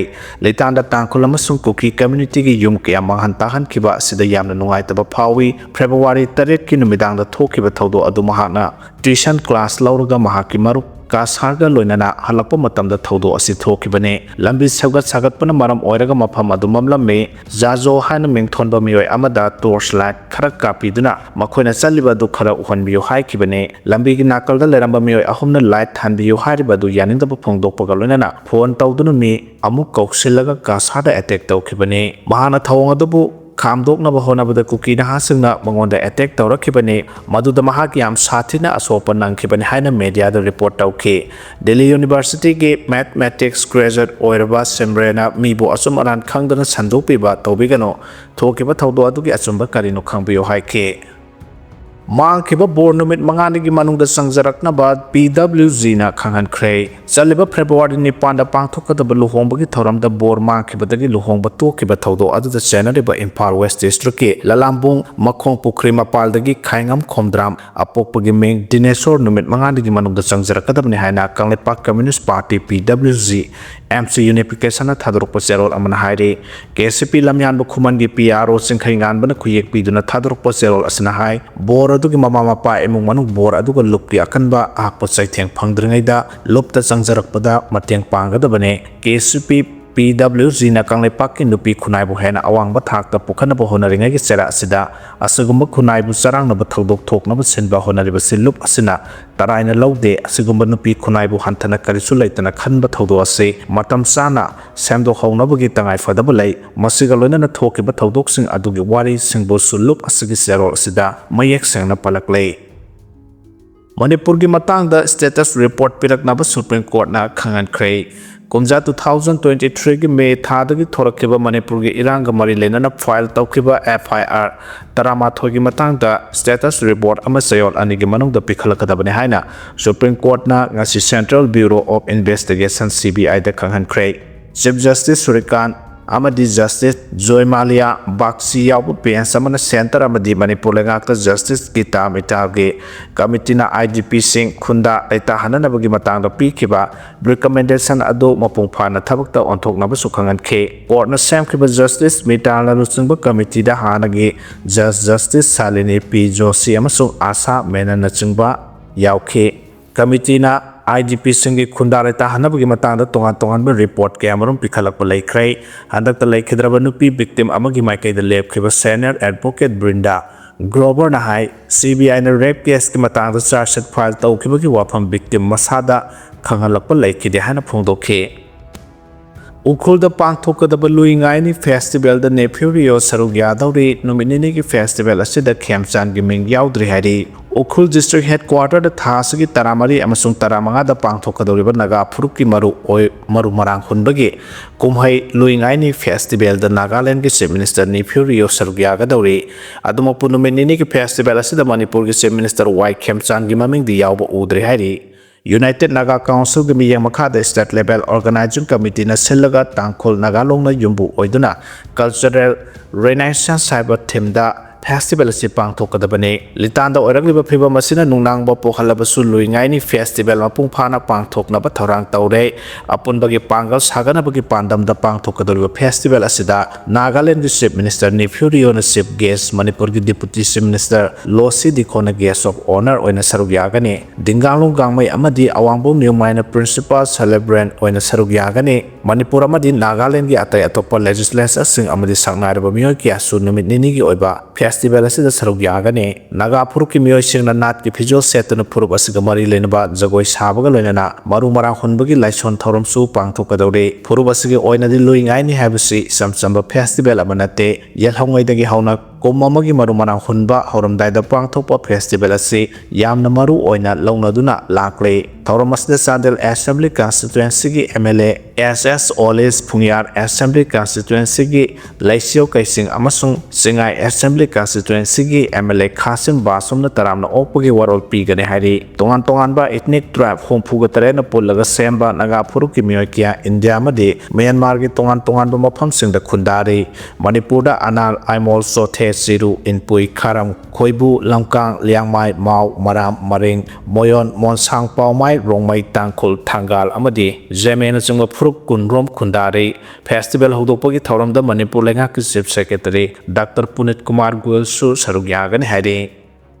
ꯂꯤꯇꯥꯟꯗ ꯇꯥꯡꯈꯨꯜ ꯑꯃꯁꯨꯡ ꯀꯨꯀꯤ communityꯒꯤ ꯌꯨꯝ ꯀꯌꯥ ꯃꯥꯡꯍꯟ ꯇꯥꯛꯍꯟꯈꯤꯕ ꯑꯁꯤꯗ ꯌꯥꯝꯅ ꯅꯨꯡꯉꯥꯏꯇꯕ ꯐꯥꯎꯏ꯫ ꯐꯦꯕ꯭ꯔꯨꯋꯥꯔꯤ ꯇꯔꯦꯠꯀꯤ ꯅꯨꯃꯤꯗꯥꯡꯗ ꯊꯣꯛꯈꯤꯕ ꯊꯧꯗꯣꯛ ꯑꯗꯨ ꯃꯍꯥꯛꯅ tuition class ꯂꯧꯔꯒ ꯃꯍꯥꯛꯀꯤ ꯃꯔꯨꯞ ꯀꯥꯁꯥꯔꯒ ꯂꯣꯏꯅꯅ ꯍꯜꯂꯛꯄ ꯃꯇꯝꯗ ꯊꯧꯗꯣꯛ ꯑꯁꯤ ꯊꯣꯛꯈꯤꯕꯅꯤ꯫ ꯂꯝꯕꯤ ꯁꯦꯝꯒꯠ ꯁꯥꯒꯠꯄꯅ ꯃꯔꯝ ꯑꯣꯏꯔꯒ ꯃꯐꯝ ꯑꯗꯨ ꯃꯝꯂꯝꯃꯤ꯫ ꯖꯥꯖꯣ ꯍꯥꯏꯅ ꯃꯤꯡꯊꯣꯟꯕ ꯃꯤꯑꯣꯏ ꯑꯃꯗ torch light ꯈꯔ ꯀꯥꯞꯄꯤꯗꯨꯅ ꯃꯈꯣꯏꯅ ꯆꯠꯂꯤꯕ ꯑꯗꯨ ꯈꯔ ꯎꯍꯟꯕꯤꯌꯨ ꯍꯥꯏꯈꯤꯕꯅꯤ꯫ ꯂꯝꯕꯤꯒꯤ ꯅꯥꯀꯜꯗ ꯂꯩꯔꯝꯕ ꯃꯤꯑꯣꯏ ꯑꯍꯨꯝꯅ light ꯊꯥꯟꯕꯤꯌꯨ ꯍꯥꯏꯔꯤꯕ ꯑꯗꯨ ꯌꯥꯅꯤꯡꯗꯕ ꯐꯣꯡꯗꯣꯛꯄꯒ ꯂꯣꯏꯅꯅ phone ꯇꯧꯗꯨꯅ ꯃꯤ ꯑꯃꯨꯛ ꯀꯧꯁꯤꯜꯂꯒ ꯀꯥꯁꯥꯔꯗ attack ꯇꯧꯈꯤꯕꯅꯤ꯫ ꯃꯍꯥꯛꯅ ꯊꯧꯑꯣꯡ ꯑꯗꯨꯕꯨ ꯈꯥꯝꯗꯣꯛꯅꯕ ꯍꯣꯠꯅꯕꯗ ꯀꯨꯀꯤ ꯅꯍꯥꯁꯤꯡꯅ ꯃꯉꯣꯟꯗ attack ꯇꯧꯔꯛꯈꯤꯕꯅꯤ꯫ ꯃꯗꯨꯗ ꯃꯍꯥꯛ ꯌꯥꯝ ꯁꯥꯊꯤꯅ ꯑꯁꯣꯛꯄ ꯅꯪꯈꯤꯕꯅꯤ ꯍꯥꯏꯅ mediaꯗ report ꯇꯧꯈꯤ꯫ Delhi Universityꯒꯤ mathematics graduate ꯑꯣꯏꯔꯕ ꯁꯤꯝꯔꯦꯅ ꯃꯤꯕꯨ ꯑꯆꯨꯝ ꯑꯔꯥꯟ ꯈꯪꯗꯅ ꯁꯟꯗꯣꯛꯄꯤꯕ ꯇꯧꯕꯤꯒꯅꯨ꯫ ꯊꯣꯛꯈꯤꯕ ꯊꯧꯗꯣꯛ ꯑꯗꯨꯒꯤ ꯑꯆꯨꯝꯕ ꯀꯔꯤꯅꯣ ꯈꯪꯕꯤꯌꯨ ꯍꯥꯏꯈꯤ꯫ ꯃꯥꯡꯈꯤꯕ ꯕꯣꯔ ꯅꯨꯃꯤꯠ ꯃꯉꯥꯅꯤꯒꯤ ꯃꯅꯨꯡꯗ ꯆꯪꯖꯔꯛꯅꯕ PWGꯅ ꯈꯪꯍꯟꯈ꯭ꯔꯦ꯫ ꯆꯠꯂꯤꯕ ꯐꯦꯕ꯭ꯔꯨꯋꯥꯔꯤ ꯅꯤꯄꯥꯟꯗ ꯄꯥꯡꯊꯣꯛꯀꯗꯕ ꯂꯨꯍꯣꯡꯕꯒꯤ ꯊꯧꯔꯝꯗ ꯕꯣꯔ ꯃꯥꯡꯈꯤꯕꯗꯒꯤ ꯂꯨꯍꯣꯡꯕ ꯇꯣꯛꯈꯤꯕ ꯊꯧꯗꯣꯛ ꯑꯗꯨꯗ ꯆꯦꯟꯅꯔꯤꯕ ꯏꯝꯐꯥꯜ ꯋꯦꯁ ꯗꯤꯁꯇ꯭ꯔꯤꯛꯀꯤ ꯂꯂꯥꯝꯕꯨꯡ ꯃꯈꯣꯡ ꯄꯨꯈ꯭ꯔꯤ ꯃꯄꯥꯜꯗꯒꯤ ꯈꯥꯏꯉꯝ ꯈꯣꯝꯗ꯭ꯔꯥꯝ ꯑꯄꯣꯛꯄꯒꯤ ꯃꯤꯡ ꯗꯤꯅꯦꯁꯣꯔ ꯅꯨꯃꯤꯠ ꯃꯉꯥꯅꯤꯒꯤ ꯃꯅꯨꯡꯗ ꯆꯪꯖꯔꯛꯀꯗꯕꯅꯤ ꯍꯥꯏꯅ Kangleipak Communist Party, PWG, MC Unificationꯅ ꯊꯥꯗꯣꯔꯛꯄ ꯆꯦꯔꯣꯜ ꯑꯃꯅ ꯍꯥꯏꯔꯤ꯫ KCP ꯂꯝꯌꯥꯟꯕ ꯈꯨꯃꯟꯒꯤ PRO ꯆꯤꯡꯈꯩꯉꯥꯟꯕꯅ ꯈꯨꯌꯦꯛ ꯄꯤꯗꯨꯅ ꯊꯥꯗꯣꯔꯛꯄ ꯆꯦꯔꯣꯜ ꯑꯁꯤꯅ ꯍꯥꯏ, ꯕꯣꯔ ꯑꯗꯨꯒꯤ ꯃꯃꯥ ꯃꯄꯥ ꯏꯃꯨꯡ ꯃꯅꯨꯡ ꯕꯣꯔ ꯑꯗꯨꯒ ꯂꯨꯞꯀꯤ ꯑꯀꯟꯕ ꯑꯍꯛꯄ ꯆꯩꯊꯦꯡ ꯐꯪꯗ꯭ꯔꯤꯉꯩꯗ ꯂꯨꯞꯇ ꯆꯪꯖꯔꯛꯄꯗ ꯃꯇꯦꯡ ꯄꯥꯡꯒꯗꯕꯅꯤ꯫ KCP ꯄꯤ ꯗꯕ꯭ꯂꯤꯎ ꯖꯤꯅ ꯀꯪꯂꯩꯄꯥꯛꯀꯤ ꯅꯨꯄꯤ ꯈꯨꯟꯅꯥꯏꯕꯨ ꯍꯦꯟꯅ ꯑꯋꯥꯡꯕ ꯊꯥꯛꯇ ꯄꯨꯈꯠꯅꯕ ꯍꯣꯠꯅꯔꯤꯉꯩꯒꯤ ꯆꯩꯔꯥꯛ ꯑꯁꯤꯗ ꯑꯁꯤꯒꯨꯝꯕ ꯈꯨꯟꯅꯥꯏꯕꯨ ꯆꯔꯥꯡꯅꯕ ꯊꯧꯗꯣꯛ ꯊꯣꯛꯅꯕ ꯁꯤꯟꯕ ꯍꯣꯠꯅꯔꯤꯕꯁꯤ ꯂꯨꯞ ꯑꯁꯤꯅ ꯇꯔꯥꯏꯅ ꯂꯧꯗꯦ꯫ ꯑꯁꯤꯒꯨꯝꯕ ꯅꯨꯄꯤ ꯈꯨꯟꯅꯥꯏꯕꯨ ꯍꯟꯊꯅ ꯀꯔꯤꯁꯨ ꯂꯩꯇꯅ ꯈꯟꯕ ꯊꯧꯗꯣꯛ ꯑꯁꯤ ꯃꯇꯝ ꯆꯥꯅ ꯁꯦꯝꯗꯣꯛꯍꯧꯅꯕꯒꯤ ꯇꯉꯥꯏꯐꯗꯕ ꯂꯩ꯫ ꯃꯁꯤꯒ ꯂꯣꯏꯅꯅ ꯊꯣꯛꯈꯤꯕ ꯊꯧꯗꯣꯛꯁꯤꯡ ꯑꯗꯨꯒꯤ ꯋꯥꯔꯤꯁꯤꯡꯕꯨꯁꯨ ꯂꯨꯞ ꯑꯁꯤꯒꯤ ꯆꯦꯔꯣꯜ ꯑꯁꯤꯗ ꯃꯌꯦꯛ ꯁꯦꯡꯅ ꯄꯜꯂꯛꯂꯦ꯫ ꯃꯅꯤꯄꯨꯔꯒꯤ ꯃꯇꯥꯡꯗ status report ꯄꯤꯔꯛꯅꯕ Supreme Courtꯅ ꯈꯪꯍꯟꯈ꯭ꯔꯦ꯫ ꯀꯨꯝꯖꯥ two thousand twenty threeꯒꯤ ꯃꯦ ꯊꯥꯗꯒꯤ ꯊꯣꯔꯛꯈꯤꯕ ꯃꯅꯤꯄꯨꯔꯒꯤ ꯏꯔꯥꯡꯒ ꯃꯔꯤ ꯂꯩꯅꯅ file ꯇꯧꯈꯤꯕ F I R ꯇꯔꯥꯃꯥꯊꯣꯏꯒꯤ ꯃꯇꯥꯡꯗ status report ꯑꯃ ꯆꯌꯣꯜ ꯑꯅꯤꯒꯤ ꯃꯅꯨꯡꯗ ꯄꯤꯈꯠꯂꯛꯀꯗꯕꯅꯤ ꯍꯥꯏꯅ Supreme Courtꯅ ꯉꯁꯤ Central Bureau of Investigation, C B I the ꯈꯪꯍꯟꯈ꯭ꯔꯦ꯫ Chief Justice ꯁꯨꯔꯤꯀꯥꯟ ꯑꯃꯗꯤ Justice ꯖꯣꯏꯃꯥꯂꯤꯌꯥ ꯕꯥꯒꯆꯤ ꯌꯥꯎꯕ bench ꯑꯃꯅ centre ꯑꯃꯗꯤ ꯃꯅꯤꯄꯨꯔ ꯂꯩꯉꯥꯛꯇ Justice ꯒꯤꯇꯥ ꯃꯤꯇꯥꯜꯒꯤ committeeꯅ I D Pꯁꯤꯡ ꯈꯨꯟꯗꯥ ꯂꯩꯇꯥꯍꯟꯅꯅꯕꯒꯤ ꯃꯇꯥꯡꯗ ꯄꯤꯈꯤꯕ recommendation ꯑꯗꯨ ꯃꯄꯨꯡ ꯐꯥꯅ ꯊꯕꯛꯇ ꯑꯣꯟꯊꯣꯛꯅꯕꯁꯨ ꯈꯪꯍꯟꯈꯤ꯫ Courtꯅ ꯁꯦꯝꯈꯤꯕ Justice ꯃꯤꯇꯥꯜꯅ ꯂꯨꯆꯤꯡꯕ committeeꯗ ꯍꯥꯟꯅꯒꯤ Judge Justice ꯁꯥꯂꯤꯅꯤ ꯄꯤ ꯖꯣꯁꯤ ꯑꯃꯁꯨꯡ ꯑꯥꯁꯥ ꯃꯦꯅꯟꯅꯆꯤꯡꯕ ꯌꯥꯎꯈꯤ꯫ Committeeꯅ I D Pꯁꯤꯡꯒꯤ ꯈꯨꯟꯗꯥ ꯂꯩꯇꯥꯍꯟꯅꯕꯒꯤ ꯃꯇꯥꯡꯗ ꯇꯣꯉꯥꯟ ꯇꯣꯉꯥꯟꯕ report ꯀꯌꯥꯃꯔꯨꯝ ꯄꯤꯈꯠꯂꯛꯄ ꯂꯩꯈ꯭ꯔꯦ꯫ ꯍꯟꯗꯛꯇ ꯂꯩꯈꯤꯗ꯭ꯔꯕ ꯅꯨꯄꯤ victim ꯑꯃꯒꯤ ꯃꯥꯏꯀꯩꯗ ꯂꯦꯞꯈꯤꯕ senior advocate ꯕ꯭ꯔꯤꯟꯗꯥ ꯒ꯭ꯔꯣꯕꯔꯅ ꯍꯥꯏ, C B Iꯅ rape caseꯀꯤ ꯃꯇꯥꯡꯗ charge sheet file ꯇꯧꯈꯤꯕꯒꯤ ꯋꯥꯐꯝ victim ꯃꯁꯥꯗ ꯈꯪꯍꯜꯂꯛꯄ ꯂꯩꯈꯤꯗꯦ ꯍꯥꯏꯅ ꯐꯣꯡꯗꯣꯛꯈꯤ꯫ ꯎꯈ꯭ꯔꯨꯜꯗ ꯄꯥꯡꯊꯣꯛꯀꯗꯕ ꯂꯨꯏ ꯉꯥꯏꯅꯤ festivalꯗ ꯅꯦꯐ꯭ꯌꯨ ꯔꯤꯑꯣ ꯁꯔꯨꯛ ꯌꯥꯗꯧꯔꯤ꯫ ꯅꯨꯃꯤꯠ ꯅꯤꯅꯤꯒꯤ festival ꯑꯁꯤꯗ ꯈꯦꯝꯆꯥꯟꯒꯤ ꯃꯤꯡ ꯌꯥꯎꯗ꯭ꯔꯤ ꯍꯥꯏꯔꯤ꯫ ꯎꯈ꯭ꯔꯨꯜ district headquarterꯗ ꯊꯥ ꯑꯁꯤꯒꯤ ꯇꯔꯥꯃꯔꯤ ꯑꯃꯁꯨꯡ ꯇꯔꯥꯃꯉꯥꯗ ꯄꯥꯡꯊꯣꯛꯀꯗꯧꯔꯤꯕ ꯅꯥꯒꯥ ꯐꯨꯔꯨꯞꯀꯤ ꯃꯔꯨ ꯑꯣꯏ-, ꯃꯔꯨ ꯃꯔꯥꯡ ꯍꯨꯟꯕꯒꯤ ꯀꯨꯝꯍꯩ ꯂꯨꯏ ꯉꯥꯏꯅꯤ festivalꯗ ꯅꯥꯒꯥꯂꯦꯟꯗꯒꯤ Chief Minister ꯅꯦꯐ꯭ꯌꯨ ꯔꯤꯑꯣ ꯁꯔꯨꯛ ꯌꯥꯒꯗꯧꯔꯤ꯫ ꯑꯗꯨꯃꯛꯄꯨ ꯅꯨꯃꯤꯠ ꯅꯤꯅꯤꯒꯤ festival ꯑꯁꯤꯗ ꯃꯅꯤꯄꯨꯔꯒꯤ Chief Minister ꯋꯥꯏ ꯈꯦꯝꯆꯥꯟꯒꯤ ꯃꯃꯤꯡꯗꯤ ꯌꯥꯎꯕ ꯎꯗ꯭ꯔꯤ ꯍꯥꯏꯔꯤ꯫ United Naga Councilꯒꯤ ꯃꯤꯠꯌꯦꯡ ꯃꯈꯥꯗ State Level Organizing Committeeꯅ ꯁꯤꯜꯂꯒ ꯇꯥꯡꯈꯨꯜ ꯅꯥꯒꯥ ꯂꯣꯟꯅ ꯌꯨꯝꯕꯨ ꯑꯣꯏꯗꯨꯅ Cultural Renaissance ꯍꯥꯏꯕ themeꯗ ꯐꯦꯁꯇꯤꯚꯦꯜ ꯑꯁꯤ ꯄꯥꯡꯊꯣꯛꯀꯗꯕꯅꯤ꯫ ꯂꯤꯇꯥꯟꯗ ꯑꯣꯏꯔꯛꯂꯤꯕ ꯐꯤꯕꯝ ꯑꯁꯤꯅ ꯅꯨꯡꯅꯥꯡꯕ ꯄꯣꯛꯍꯜꯂꯕꯁꯨ, ꯂꯨꯏꯉꯥꯏꯅꯤ ꯐꯦꯁꯇꯤꯚꯦꯜ ꯃꯄꯨꯡ ꯐꯥꯅ ꯄꯥꯡꯊꯣꯛꯅꯕ ꯊꯧꯔꯥꯡ ꯇꯧꯔꯦ꯫ ꯑꯄꯨꯟꯕꯒꯤ ꯄꯥꯡꯒꯜ ꯁꯥꯒꯠꯅꯕꯒꯤ ꯄꯥꯟꯗꯝꯗ ꯄꯥꯡꯊꯣꯛꯀꯗꯧꯔꯤꯕ ꯐꯦꯁꯇꯤꯚꯦꯜ ꯑꯁꯤꯗ ꯅꯥꯒꯥꯂꯦꯟꯒꯤ ꯆꯤꯐ ꯃꯤꯅꯤꯁꯇꯔ ꯅꯤꯐ꯭ꯌꯨ ꯔꯤꯑꯣꯅ ꯆꯤꯐ ꯒꯦꯁ, ꯃꯅꯤꯄꯨꯔꯒꯤ ꯗꯤꯄꯨꯇꯤ ꯆꯤꯐ ꯃꯤꯅꯤꯁꯇꯔ ꯂꯣꯁꯤ ꯗꯤꯈꯣꯅ ꯒꯦꯁ ꯑꯣꯐ ꯑꯣꯅꯔ ꯑꯣꯏꯅ ꯁꯔꯨꯛ ꯌꯥꯒꯅꯤ꯫ ꯗꯤꯡꯒꯥꯡꯂꯨꯡ ꯒꯥꯡꯃꯩ ꯑꯃꯗꯤ ꯑꯋꯥꯡꯕꯝ ꯅ꯭ꯌꯨꯃꯥꯏꯅ ꯄ꯭ꯔꯤꯟꯁꯤꯄꯥꯜ ꯁꯦꯂꯦꯕ꯭ꯔꯦꯟ ꯑꯣꯏꯅ ꯁꯔꯨꯛ ꯌꯥꯒꯅꯤ꯫ ꯃꯅꯤꯄꯨꯔ ꯑꯃꯗꯤ ꯅꯥꯒꯥꯂꯦꯟꯒꯤ ꯑꯇꯩ ꯑꯇꯣꯞꯄ ꯂꯦꯖꯤꯁꯂꯦꯆꯔꯁꯤꯡ ꯑꯃꯗꯤ ꯁꯛꯅꯥꯏꯔꯕ ꯃꯤꯑꯣꯏ ꯀꯌꯥꯁꯨ ꯅꯨꯃꯤꯠ ꯅꯤꯅꯤꯒꯤ ꯑꯣꯏꯕ ꯐꯦꯁꯇꯤꯚꯦꯜ ꯑꯁꯤꯗ ꯁꯔꯨꯛ ꯌꯥꯒꯅꯤ꯫ ꯅꯥꯒꯥ ꯐꯨꯔꯨꯞꯀꯤ ꯃꯤꯑꯣꯏꯁꯤꯡꯅ ꯅꯥꯠꯀꯤ ꯐꯤꯖꯣꯜ ꯁꯦꯠꯇꯨꯅ ꯐꯨꯔꯨꯞ ꯑꯁꯤꯒ ꯃꯔꯤ ꯂꯩꯅꯕ ꯖꯒꯣꯏ ꯁꯥꯕꯒ ꯂꯣꯏꯅꯅ ꯃꯔꯨ ꯃꯔꯥꯡ ꯍꯨꯟꯕꯒꯤ ꯂꯥꯏꯁꯣꯟ ꯊꯧꯔꯝꯁꯨ ꯄꯥꯡꯊꯣꯛꯀꯗꯧꯔꯤ꯫ ꯐꯨꯔꯨꯞ ꯑꯁꯤꯒꯤ ꯑꯣꯏꯅꯗꯤ ꯂꯨꯏꯉꯥꯏꯅꯤ ꯍꯥꯏꯕꯁꯤ ꯏꯆꯝ ꯆꯝꯕ ꯐꯦꯁꯇꯤꯚꯦꯜ ꯑꯃ ꯅꯠꯇꯦ꯫ ꯌꯦꯜꯍꯧꯉꯩꯗꯒꯤ ꯍꯧꯅ ꯀꯨꯝ ꯑꯃꯒꯤ ꯃꯔꯨ ꯃꯔꯥꯡ ꯍꯨꯟꯕ ꯍꯧꯔꯝꯗꯥꯏꯗ ꯄꯥꯡꯊꯣꯛꯄ ꯐꯦꯁꯇꯤꯚꯦꯜ ꯑꯁꯤ ꯌꯥꯝꯅ ꯃꯔꯨ ꯑꯣꯏꯅ ꯂꯧꯅꯗꯨꯅ ꯂꯥꯛꯂꯤ꯫ ꯊꯧꯔꯝ ꯑꯁꯤꯗ ꯆꯥꯟꯗꯦꯜ ꯑꯦꯁꯦꯝꯕ꯭ꯂꯤ ꯀꯟꯁꯇꯤꯇ꯭ꯋꯦꯟꯁꯤꯒꯤ M L A S S Olish, Phungyar assembly ꯀꯟꯁꯇꯤꯇ꯭ꯋꯦꯟꯁꯤꯒꯤ ꯂꯩꯁꯤꯌꯣ ꯀꯩꯁꯤꯡ ꯑꯃꯁꯨꯡ ꯆꯤꯡꯉꯥꯏ ꯑꯦꯁꯦꯝꯕ꯭ꯂꯤ ꯀꯟꯁꯇꯤꯇ꯭ꯋꯦꯟꯁꯤꯒꯤ ꯑꯦꯝ ꯑꯦꯜ ꯑꯦ ꯈꯥꯁꯤꯝ ꯕꯥꯁꯨꯝꯅ ꯇꯔꯥꯝꯅ ꯑꯣꯛꯄꯒꯤ ꯋꯥꯔꯣꯜ ꯄꯤꯒꯅꯤ ꯍꯥꯏꯔꯤ꯫ ꯇꯣꯉꯥꯟ ꯇꯣꯉꯥꯟꯕ ꯏꯊꯅꯤꯛ ꯇ꯭ꯔꯥꯏꯕ ꯍꯨꯝꯐꯨꯒ ꯇꯔꯦꯠꯅ ꯄꯨꯜꯂꯒ ꯁꯦꯝꯕ ꯅꯥꯒꯥ ꯐꯨꯔꯨꯞꯀꯤ ꯃꯤꯑꯣꯏ ꯀꯌꯥ ꯏꯟꯗꯤꯌꯥ ꯑꯃꯗꯤ ꯃ꯭ꯌꯥꯟꯃꯥꯔꯒꯤ ꯇꯣꯉꯥꯟ ꯇꯣꯉꯥꯟꯕ ꯃꯐꯝꯁꯤꯡꯗ ꯈꯨꯟꯗꯥꯔꯤ꯫ ꯃꯅꯤꯄꯨꯔꯗ ꯑꯅꯥꯜ, ꯑꯥꯏꯃꯣꯜ, ꯆꯣꯊꯦ, ꯆꯤꯔꯨ, ꯏꯟꯄꯨꯏ, ꯈꯥꯔꯝ, ꯈꯣꯏꯕꯨ, ꯂꯝꯀꯥꯡ, ꯂꯤꯌꯥꯡꯃꯥꯏ, ꯃꯥꯎ, ꯃꯔꯥꯝ, ꯃꯔꯤꯡ, ꯃꯣꯌꯣꯟ, ꯃꯣꯟꯁꯥꯡ, ꯄꯥꯎꯃꯥꯏ, ꯔꯣꯡꯃꯩ, ꯇꯥꯡꯈꯨꯜ, ꯊꯪꯒꯥꯜ ꯑꯃꯗꯤ ꯖꯦꯃꯦꯅꯆꯤꯡꯕ ꯐꯨꯔꯨꯞ ꯀꯨꯟꯔꯣꯝ ꯈꯨꯟꯗꯥꯔꯤ꯫ ꯐꯦꯁꯇꯤꯚꯦꯜ ꯍꯧꯗꯣꯛꯄꯒꯤ ꯊꯧꯔꯝꯗ ꯃꯅꯤꯄꯨꯔ ꯂꯩꯉꯥꯛꯀꯤ chief secretary doctor Punit Kumar ꯒꯣꯌꯜꯁꯨ ꯁꯔꯨꯛ ꯌꯥꯒꯅꯤ ꯍꯥꯏꯔꯤ꯫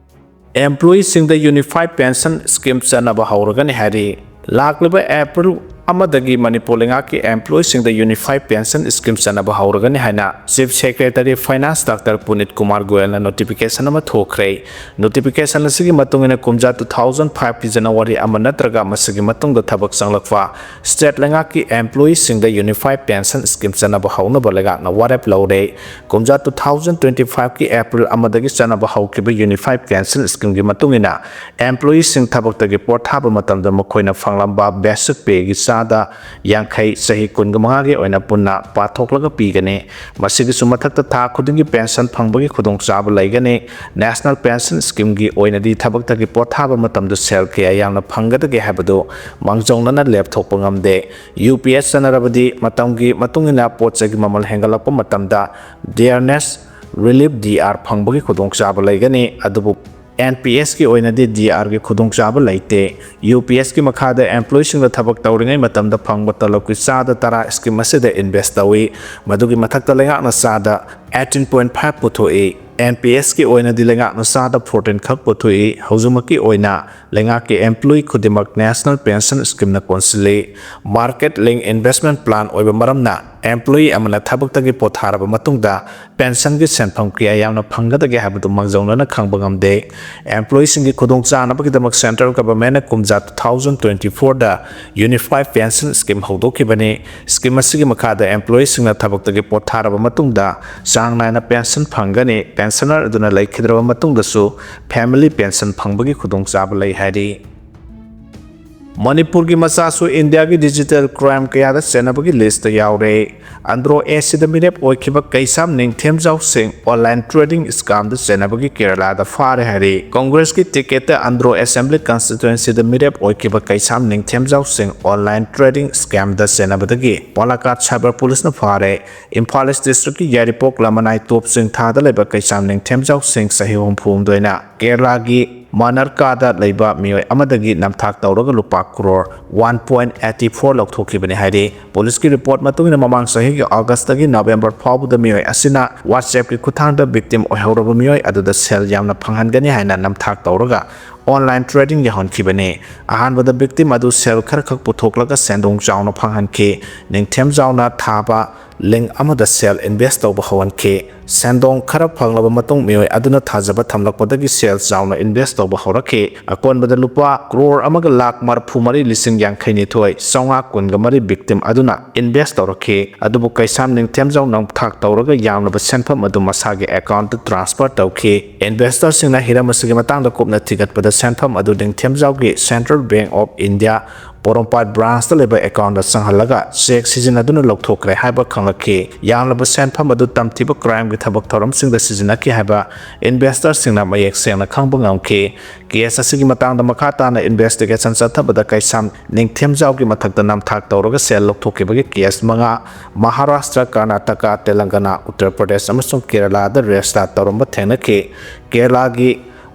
ꯑꯦꯝꯄ꯭ꯂꯣꯌꯤꯁꯤꯡꯗ ꯌꯨꯅꯤꯐꯥꯏꯗ ꯄꯦꯟꯁꯟ ꯁ꯭ꯀꯤꯝ ꯆꯠꯅꯕ ꯍꯧꯔꯒꯅꯤ ꯍꯥꯏꯔꯤ꯫ ꯂꯥꯛꯂꯤꯕ ꯑꯦꯄ꯭ꯔꯤꯜ ꯑꯃꯗꯒꯤ ꯃꯅꯤꯄꯨꯔ ꯂꯩꯉꯥꯛꯀꯤ ꯑꯦꯝꯄ꯭ꯂꯣꯌꯤꯁꯤꯡꯗ ꯌꯨꯅꯤꯐꯥꯏꯗ ꯄꯦꯟꯁꯟ ꯁ꯭ꯀꯤꯝ ꯆꯠꯅꯕ ꯍꯧꯔꯒꯅꯤ ꯍꯥꯏꯅ chief secretary finance doctor Punit Kumar ꯒꯣꯌꯜꯅ ꯅꯣꯇꯤꯐꯤꯀꯦꯁꯟ ꯑꯃ ꯊꯣꯛꯈ꯭ꯔꯦ꯫ ꯅꯣꯇꯤꯐꯤꯀꯦꯁꯟ ꯑꯁꯤꯒꯤ ꯃꯇꯨꯡ ꯏꯟꯅ ꯀꯨꯝꯖꯥ ꯇꯨ ꯊꯥꯎꯖꯟ ꯐꯥꯏꯚꯀꯤ ꯖꯅꯋꯥꯔꯤ ꯑꯃ ꯅꯠꯇ꯭ꯔꯒ ꯃꯁꯤꯒꯤ ꯃꯇꯨꯡꯗ ꯊꯕꯛ ꯆꯪꯂꯛꯄ ꯁ꯭ꯇꯦꯠ ꯂꯩꯉꯥꯛꯀꯤ ꯑꯦꯝꯄ꯭ꯂꯣꯌꯤꯁꯤꯡꯗ ꯌꯨꯅꯤꯐꯥꯏꯗ ꯄꯦꯟꯁꯟ ꯁ꯭ꯀꯤꯝ ꯆꯠꯅꯕ ꯍꯧꯅꯕ ꯂꯩꯉꯥꯛꯅ ꯋꯥꯔꯦꯞ ꯂꯧꯔꯦ꯫ ꯀꯨꯝꯖꯥ ꯇꯨ ꯊꯥꯎꯖꯟ ꯇ꯭ꯋꯦꯟꯇꯤ ꯐꯥꯏꯚꯀꯤ ꯑꯦꯄ꯭ꯔꯤꯜ ꯑꯃꯗꯒꯤ ꯆꯠꯅꯕ ꯍꯧꯈꯤꯕ ꯌꯨꯅꯤꯐꯥꯏꯗ ꯄꯦꯟꯁꯟ ꯁ꯭ꯀꯤꯝꯒꯤ ꯃꯇꯨꯡ ꯏꯟꯅ, ꯑꯦꯝꯄ꯭ꯂꯣꯌꯤꯁꯤꯡ ꯊꯕꯛꯇꯒꯤ ꯄꯣꯊꯥꯕ ꯃꯇꯝꯗ ꯃꯈꯣꯏꯅ ꯐꯪꯂꯝꯕ ꯕꯦꯁꯤꯛ ꯄꯦꯒꯤ ꯆꯥꯗ ꯌꯥꯡꯈꯩ, ꯆꯍꯤ ꯀꯨꯟꯒ ꯃꯉꯥꯒꯤ ꯑꯣꯏꯅ ꯄꯨꯟꯅ ꯄꯥꯊꯣꯛꯂꯒ ꯄꯤꯒꯅꯤ꯫ ꯃꯁꯤꯒꯤꯁꯨ ꯃꯊꯛꯇ ꯊꯥ ꯈꯨꯗꯤꯡꯒꯤ ꯄꯦꯟꯁꯟ ꯐꯪꯕꯒꯤ ꯈꯨꯗꯣꯡꯆꯥꯕ ꯂꯩꯒꯅꯤ꯫ ꯅꯦꯁꯅꯦꯜ ꯄꯦꯟꯁꯟ ꯁ꯭ꯀꯤꯝꯒꯤ ꯑꯣꯏꯅꯗꯤ ꯊꯕꯛꯇꯒꯤ ꯄꯣꯊꯥꯕ ꯃꯇꯝꯗ ꯁꯦꯜ ꯀꯌꯥ ꯌꯥꯝꯅ ꯐꯪꯒꯗꯒꯦ ꯍꯥꯏꯕꯗꯨ ꯃꯥꯡꯖꯧꯅꯅ ꯂꯦꯞꯊꯣꯛꯄ ꯉꯝꯗꯦ꯫ ꯌꯨ ꯄꯤ ꯑꯦꯁ ꯆꯠꯅꯔꯕꯗꯤ ꯃꯇꯝꯒꯤ ꯃꯇꯨꯡ ꯏꯟꯅ ꯄꯣꯠ ꯆꯩꯒꯤ ꯃꯃꯜ ꯍꯦꯟꯒꯠꯂꯛꯄ ꯃꯇꯝꯗ ꯗꯤꯌꯔꯅꯦꯁ ꯔꯤꯂꯤꯐ ꯗꯤ ꯑꯥꯔ ꯐꯪꯕꯒꯤ ꯈꯨꯗꯣꯡꯆꯥꯕ ꯂꯩꯒꯅꯤ꯫ ꯑꯗꯨꯕꯨ ꯑꯦꯟ ꯄꯤ ꯑꯦꯁꯀꯤ ꯑꯣꯏꯅꯗꯤ ꯗꯤ ꯑꯥꯔꯒꯤ ꯈꯨꯗꯣꯡꯆꯥꯕ ꯂꯩꯇꯦ꯫ ꯌꯨ ꯄꯤ ꯑꯦꯁꯀꯤ ꯃꯈꯥꯗ ꯑꯦꯝꯄ꯭ꯂꯣꯌꯤꯁꯤꯡꯗ ꯊꯕꯛ ꯇꯧꯔꯤꯉꯩ ꯃꯇꯝꯗ ꯐꯪꯕ ꯇꯂꯕꯀꯤ ꯆꯥꯗ ꯇꯔꯥ ꯁ꯭ꯀꯤꯝ ꯑꯁꯤꯗ ꯏꯟꯚꯦꯁ ꯇꯧꯏ꯫ ꯃꯗꯨꯒꯤ ꯃꯊꯛꯇ ꯂꯩꯉꯥꯛꯅ ꯆꯥꯗ ꯑꯩꯠꯇꯤꯟ ꯄꯣꯏꯟ ꯐꯥꯏꯚ ꯄꯨꯊꯣꯛꯏ꯫ ꯑꯦꯟ ꯄꯤ ꯑꯦꯁꯀꯤ ꯑꯣꯏꯅꯗꯤ ꯂꯩꯉꯥꯛꯅ ꯆꯥꯗ ꯐꯣꯔꯇꯤꯟ ꯈꯛ ꯄꯨꯊꯣꯛꯏ꯫ ꯍꯧꯖꯤꯛꯃꯛꯀꯤ ꯑꯣꯏꯅ ꯂꯩꯉꯥꯛꯀꯤ ꯑꯦꯝꯄ꯭ꯂꯣꯌꯤ ꯈꯨꯗꯤꯡꯃꯛ ꯅꯦꯁꯅꯦꯜ ꯄꯦꯟꯁꯟ ꯁ꯭ꯀꯤꯝꯅ ꯀꯣꯟꯁꯤꯜꯂꯤ꯫ ꯃꯥꯔꯀꯦꯠ ꯂꯤꯡ ꯏꯟꯚꯦꯁꯃꯦꯟ ꯄ꯭ꯂꯥꯟ ꯑꯣꯏꯕ ꯃꯔꯝꯅ ꯑꯦꯝꯄ꯭ꯂꯣꯌꯤ ꯑꯃꯅ ꯊꯕꯛꯇꯒꯤ ꯄꯣꯊꯥꯔꯕ ꯃꯇꯨꯡꯗ ꯄꯦꯟꯁꯟꯒꯤ ꯁꯦꯟꯐꯝ ꯀꯌꯥ ꯌꯥꯝꯅ ꯐꯪꯒꯗꯒꯦ ꯍꯥꯏꯕꯗꯨ ꯃꯥꯡꯖꯧꯅꯅ ꯈꯪꯕ ꯉꯝꯗꯦ꯫ ꯑꯦꯝꯄ꯭ꯂꯣꯌꯤꯁꯤꯡꯒꯤ ꯈꯨꯗꯣꯡꯆꯥꯅꯕꯒꯤꯗꯃꯛ ꯁꯦꯟꯇ꯭ꯔꯦꯜ ꯒꯚꯔꯟꯃꯦꯟꯠꯅ ꯀꯨꯝꯖꯥ ꯇꯨ ꯊꯥꯎꯖꯟ ꯇ꯭ꯋꯦꯟꯇꯤ ꯐꯣꯔꯗ ꯌꯨꯅꯤꯐꯥꯏꯗ ꯄꯦꯟꯁꯟ ꯁ꯭ꯀꯤꯝ ꯍꯧꯗꯣꯛꯈꯤꯕꯅꯤ꯫ ꯁ꯭ꯀꯤꯝ ꯑꯁꯤꯒꯤ ꯃꯈꯥꯗ ꯑꯦꯝꯄ꯭ꯂꯣꯌꯤꯁꯤꯡꯅ ꯊꯕꯛꯇꯒꯤ ꯄꯣꯊꯥꯔꯕ ꯃꯇꯨꯡꯗ ꯆꯥꯡ ꯅꯥꯏꯅ ꯄꯦꯟꯁꯟ ꯐꯪꯒꯅꯤ꯫ ꯄꯦꯟꯁꯅꯔ ꯑꯗꯨꯅ ꯂꯩꯈꯤꯗ꯭ꯔꯕ ꯃꯇꯨꯡꯗꯁꯨ ꯐꯦꯃꯤꯂꯤ ꯄꯦꯟꯁꯟ ꯐꯪꯕꯒꯤ ꯈꯨꯗꯣꯡꯆꯥꯕ ꯂꯩ ꯍꯥꯏꯔꯤ꯫ ꯃꯅꯤꯄꯨꯔꯒꯤ ꯃꯆꯥꯁꯨ ꯏꯟꯗꯤꯌꯥꯒꯤ ꯗꯤꯖꯤꯇꯦꯜ ꯀ꯭ꯔꯥꯏꯝ ꯀꯌꯥꯗ ꯆꯦꯟꯅꯕꯒꯤ ꯂꯤꯁꯇ ꯌꯥꯎꯔꯦ꯫ ꯑꯟꯗ꯭ꯔꯣ ꯑꯦꯁꯤꯗ ꯃꯤꯔꯦꯞ ꯑꯣꯏꯈꯤꯕ ꯀꯩꯁꯥꯝ ꯅꯤꯡꯊꯦꯝꯖꯥꯎ ꯁꯤꯡ ꯑꯣꯟꯂꯥꯏꯟ ꯇ꯭ꯔꯦꯗꯤꯡ ꯁ꯭ꯀꯦꯝꯗ ꯆꯦꯟꯅꯕꯒꯤ ꯀꯦꯔꯂꯥꯗ ꯐꯥꯔꯦ ꯍꯥꯏꯔꯤ꯫ ꯀꯣꯡꯒ꯭ꯔꯦꯁꯀꯤ ꯇꯤꯀꯦꯠꯇ ꯑꯟꯗ꯭ꯔꯣ ꯑꯦꯁꯦꯝꯕ꯭ꯂꯤ ꯀꯟꯁꯇꯤꯇ꯭ꯋꯦꯟꯁꯤꯗ ꯃꯤꯔꯦꯞ ꯑꯣꯏꯈꯤꯕ ꯀꯩꯁꯥꯝ ꯅꯤꯡꯊꯦꯝꯖꯥꯎ ꯁꯤꯡ ꯑꯣꯟꯂꯥꯏꯟ ꯇ꯭ꯔꯦꯗꯤꯡ ꯁ꯭ꯀꯦꯝꯗ ꯆꯦꯟꯅꯕꯗꯒꯤ ꯄꯣꯂꯥꯀꯥꯠ ꯁꯥꯏꯕꯔ ꯄꯨꯂꯤꯁꯅ ꯐꯥꯔꯦ꯫ ꯏꯝꯐꯥꯜ ꯏꯁ ꯗꯤꯁꯇ꯭ꯔꯤꯛꯀꯤ ꯌꯥꯏꯔꯤꯄꯣꯛ ꯂꯃꯅꯥꯏ ꯇꯣꯞ ꯆꯤꯡꯊꯥꯗ ꯂꯩꯕ ꯀꯩꯁꯥꯝ ꯅꯤꯡꯊꯦꯝꯖꯥꯎ ꯁꯤꯡ ꯆꯍꯤ ꯍꯨꯝꯐꯨ ꯍꯨꯝꯗꯣꯏꯅ ꯀꯦꯔꯂꯥꯒꯤ ꯃꯅꯔꯀꯥꯗ ꯂꯩꯕ ꯃꯤꯑꯣꯏ ꯑꯃꯗꯒꯤ ꯅꯝꯊꯥꯛ ꯇꯧꯔꯒ ꯂꯨꯄꯥ crore one point eighty four ꯂꯧꯊꯣꯛꯈꯤꯕꯅꯤ ꯍꯥꯏꯔꯤ꯫ ꯄꯨꯂꯤꯁꯀꯤ ꯔꯤꯄꯣꯔꯠ ꯃꯇꯨꯡ ꯏꯟꯅ ꯃꯃꯥꯡ ꯆꯍꯤꯒꯤ ꯑꯣꯒꯁꯇꯒꯤ ꯅꯕꯦꯝꯕꯔ ꯐꯥꯎꯕꯗ ꯃꯤꯑꯣꯏ ꯑꯁꯤꯅ WhatsApp-ꯀꯤ ꯈꯨꯠꯊꯥꯡꯗ ꯚꯤꯛꯇꯤꯝ ꯑꯣꯏꯍꯧꯔꯕ ꯃꯤꯑꯣꯏ ꯑꯗꯨꯗ ꯁꯦꯜ ꯌꯥꯝꯅ ꯐꯪꯍꯟꯒꯅꯤ ꯍꯥꯏꯅ ꯅꯝꯊꯥꯛ ꯇꯧꯔꯒ ꯑꯣꯟꯂꯥꯏꯟ ꯇ꯭ꯔꯦꯗꯤꯡ ꯌꯥꯎꯍꯟꯈꯤꯕꯅꯤ꯫ ꯑꯍꯥꯟꯕꯗ ꯚꯤꯛꯇꯤꯝ ꯑꯗꯨ ꯁꯦꯜ ꯈꯔꯈꯛ ꯄꯨꯊꯣꯛꯂꯒ ꯁꯦꯟꯗꯣꯡ ꯆꯥꯎꯅ ꯐꯪꯍꯟꯈꯤ꯫ ꯅꯤꯡꯊꯦꯝꯖꯥꯎꯅ ꯊꯥꯕ ꯂꯤꯡ ꯑꯃꯗ ꯁꯦꯜ ꯏꯟꯚꯦꯁ ꯇꯧꯕ ꯍꯧꯍꯟꯈꯤ꯫ ꯁꯦꯟꯗꯣꯡ ꯈꯔ ꯐꯪꯂꯕ ꯃꯇꯨꯡ ꯃꯤꯑꯣꯏ ꯑꯗꯨꯅ ꯊꯥꯖꯕ ꯊꯝꯂꯛꯄꯗꯒꯤ ꯁꯦꯜ ꯆꯥꯎꯅ ꯏꯟꯚꯦꯁ ꯇꯧꯕ ꯍꯧꯔꯛꯈꯤ꯫ ꯑꯀꯣꯟꯕꯗ ꯂꯨꯄꯥ ꯀ꯭ꯔꯣꯔ ꯑꯃꯒ ꯂꯥꯈ ꯃꯔꯤꯐꯨ ꯃꯔꯤ ꯂꯤꯁꯤꯡ ꯌꯥꯡꯈꯩ ꯅꯤꯊꯣꯏ ꯆꯥꯝꯃꯉꯥ ꯀꯨꯟꯒ ꯃꯔꯤ ꯚꯤꯛꯇꯤꯝ ꯑꯗꯨꯅ ꯏꯟꯚꯦꯁ ꯇꯧꯔꯛꯈꯤ꯫ ꯑꯗꯨꯕꯨ ꯀꯩꯁꯥꯝ ꯅꯤꯡꯊꯦꯝꯖꯥꯎ ꯅꯝꯊꯥꯛ ꯇꯧꯔꯒ ꯌꯥꯝꯂꯕ ꯁꯦꯟꯐꯝ ꯑꯗꯨ ꯃꯁꯥꯒꯤ ꯑꯦꯀꯥꯎꯟꯠꯇ ꯇ꯭ꯔꯥꯟꯁꯐꯔ ꯇꯧꯈꯤ꯫ ꯏꯟꯚꯦꯁꯇꯔꯁꯤꯡꯅ ꯍꯤꯔꯝ ꯑꯁꯤꯒꯤ ꯃꯇꯥꯡꯗ ꯀꯨꯞꯅ ꯊꯤꯒꯠꯄꯗ ꯁꯦꯟꯐꯝ ꯑꯗꯨ ꯅꯤꯡꯊꯦꯝꯖꯥꯎꯒꯤ Central Bank of India ꯄꯣꯔꯣꯝꯄꯥꯠ ꯕ꯭ꯔꯥꯟꯁꯇ ꯂꯩꯕ ꯑꯦꯀꯥꯎꯟꯗ ꯆꯪꯍꯜꯂꯒ ꯆꯦꯛ ꯁꯤꯖꯤꯟꯅꯗꯨꯅ ꯂꯧꯊꯣꯛꯈ꯭ꯔꯦ ꯍꯥꯏꯕ ꯈꯪꯂꯛꯈꯤ꯫ ꯌꯥꯝꯂꯕ ꯁꯦꯟꯐꯝ ꯑꯗꯨ ꯇꯝꯊꯤꯕ ꯀ꯭ꯔꯥꯏꯝꯒꯤ ꯊꯕꯛ ꯊꯧꯔꯝꯁꯤꯡꯗ ꯁꯤꯖꯤꯟꯅꯈꯤ ꯍꯥꯏꯕ ꯏꯟꯚꯦꯁꯇꯔꯁꯤꯡꯅ ꯃꯌꯦꯛ ꯁꯦꯡꯅ ꯈꯪꯕ ꯉꯝꯈꯤ꯫ ꯀꯦꯁ ꯑꯁꯤꯒꯤ ꯃꯇꯥꯡꯗ ꯃꯈꯥ ꯇꯥꯅ ꯏꯟꯚꯦꯁꯇꯤꯒꯦꯁꯟ ꯆꯠꯊꯕꯗ ꯀꯩꯁꯥꯝ ꯅꯤꯡꯊꯦꯝꯖꯥꯎꯒꯤ ꯃꯊꯛꯇ ꯅꯝꯊꯥꯛ ꯇꯧꯔꯒ ꯁꯦꯜ ꯂꯧꯊꯣꯛꯈꯤꯕꯒꯤ ꯀꯦꯁ ꯃꯉꯥ, ꯃꯍꯥꯔꯥꯁꯇ꯭ꯔ, ꯀꯔꯅꯥꯇꯀꯥ, ꯇꯦꯂꯪꯒꯅꯥ, ꯎꯠꯇꯔ ꯄ꯭ꯔꯗꯦꯁ ꯑꯃꯁꯨꯡ ꯀꯦꯔꯂꯥꯗ ꯔꯦꯖꯤꯁꯇꯥꯔ ꯇꯧꯔꯝꯕ ꯊꯦꯡꯅꯈꯤ꯫ ꯀꯦꯔꯂꯥꯒꯤ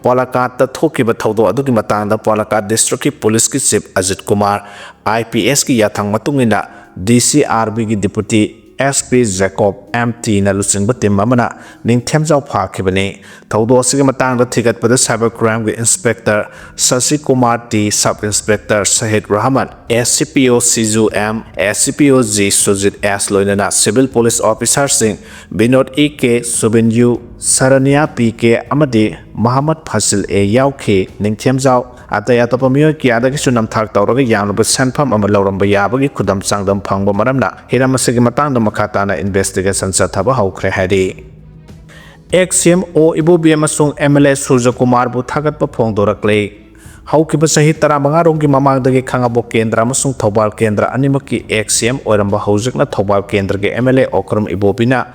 ꯄꯣꯂꯥꯀꯥꯠꯇ ꯊꯣꯛꯈꯤꯕ ꯊꯧꯗꯣꯛ ꯑꯗꯨꯒꯤ ꯃꯇꯥꯡꯗ ꯄꯣꯂꯥꯀꯥꯠ ꯗꯤꯁꯇ꯭ꯔꯤꯛꯀꯤ ꯄꯨꯂꯤꯁꯀꯤ chief Ajit Kumar, I P ꯑꯦꯁꯀꯤ ꯌꯥꯊꯪ ꯃꯇꯨꯡ ꯏꯟꯅ ꯗꯤ ꯁꯤ ꯑꯥꯔ ꯕꯤꯒꯤ deputy S P Jacob M ꯇꯤꯅ ꯂꯨꯆꯤꯡꯕ ꯇꯤꯝ ꯑꯃꯅ ꯅꯤꯡꯊꯦꯝꯖꯥꯎ ꯐꯥꯈꯤꯕꯅꯤ꯫ ꯊꯧꯗꯣꯛ ꯑꯁꯤꯒꯤ ꯃꯇꯥꯡꯗ ꯊꯤꯒꯠꯄꯗ ꯁꯥꯏꯕꯔ ꯀ꯭ꯔꯥꯏꯝꯒꯤ inspector Sasi Kumar T, sub inspector Shahid Rahman, S C P ꯑꯣ ꯁꯤꯖꯨ ꯑꯦꯝ, ꯑꯦꯁ ꯁꯤ ꯄꯤ ꯑꯣ ꯖꯤ ꯁꯨꯖꯤꯠ ꯑꯦꯁ ꯂꯣꯏꯅꯅ ꯁꯤꯚꯤꯜ ꯄꯨꯂꯤꯁ ꯑꯣꯐꯤꯁꯥꯔꯁꯤꯡ ꯕꯤꯅꯣꯗ ꯏ ꯀꯦ, ꯁꯨꯕꯤꯟ ꯌꯨ, ꯁꯔꯅꯤꯌꯥ ꯄꯤ ꯀꯦ ꯑꯃꯗꯤ ꯃꯍꯃꯗ ꯐꯥꯁꯤꯜ ꯑꯦ ꯌꯥꯎꯈꯤ꯫ ꯅꯤꯡꯊꯦꯝꯖꯥꯎ ꯑꯇꯩ ꯑꯇꯣꯞꯄ ꯃꯤꯑꯣꯏ ꯀꯌꯥꯗꯒꯤꯁꯨ ꯅꯝꯊꯥꯛ ꯇꯧꯔꯒ ꯌꯥꯝꯂꯕ ꯁꯦꯟꯐꯝ ꯑꯃ ꯂꯧꯔꯝꯕ ꯌꯥꯕꯒꯤ ꯈꯨꯗꯝ ꯆꯥꯡꯗꯝ ꯐꯪꯕ ꯃꯔꯝꯅ ꯍꯤꯔꯝ ꯑꯁꯤꯒꯤ ꯃꯇꯥꯡꯗ ꯃꯈꯥ ꯇꯥꯅ ꯏꯟꯚꯦꯁꯇꯤꯒꯦꯁꯟ ꯆꯠꯊꯕ ꯍꯧꯈ꯭ꯔꯦ ꯍꯥꯏꯔꯤ꯫ ꯑꯦꯛꯁ ꯁꯤ ꯑꯦꯝ ꯑꯣ ꯏꯕꯣꯕꯤ ꯑꯃꯁꯨꯡ ꯑꯦꯝ ꯑꯦꯜ ꯑꯦ ꯁꯨꯔꯖꯀꯨꯃꯥꯔꯕꯨ ꯊꯥꯒꯠꯄ ꯐꯣꯡꯗꯣꯔꯛꯂꯦ꯫ ꯍꯧꯈꯤꯕ ꯆꯍꯤ ꯇꯔꯥꯃꯉꯥ ꯔꯣꯝꯒꯤ ꯃꯃꯥꯡꯗꯒꯤ ꯈꯥꯉꯕꯣꯛ ꯀꯦꯟꯗ꯭ꯔ ꯑꯃꯁꯨꯡ ꯊꯧꯕꯥꯜ ꯀꯦꯟꯗ꯭ꯔ ꯑꯅꯤꯃꯛꯀꯤ ꯑꯦꯛꯁ ꯁꯤ ꯑꯦꯝ ꯑꯣꯏꯔꯝꯕ ꯍꯧꯖꯤꯛꯅ ꯊꯧꯕꯥꯜ ꯀꯦꯟꯗ꯭ꯔꯒꯤ ꯑꯦꯝ ꯑꯦꯜ ꯑꯦ ꯑꯣꯀ꯭ꯔꯝ ꯏꯕꯣꯕꯤꯅ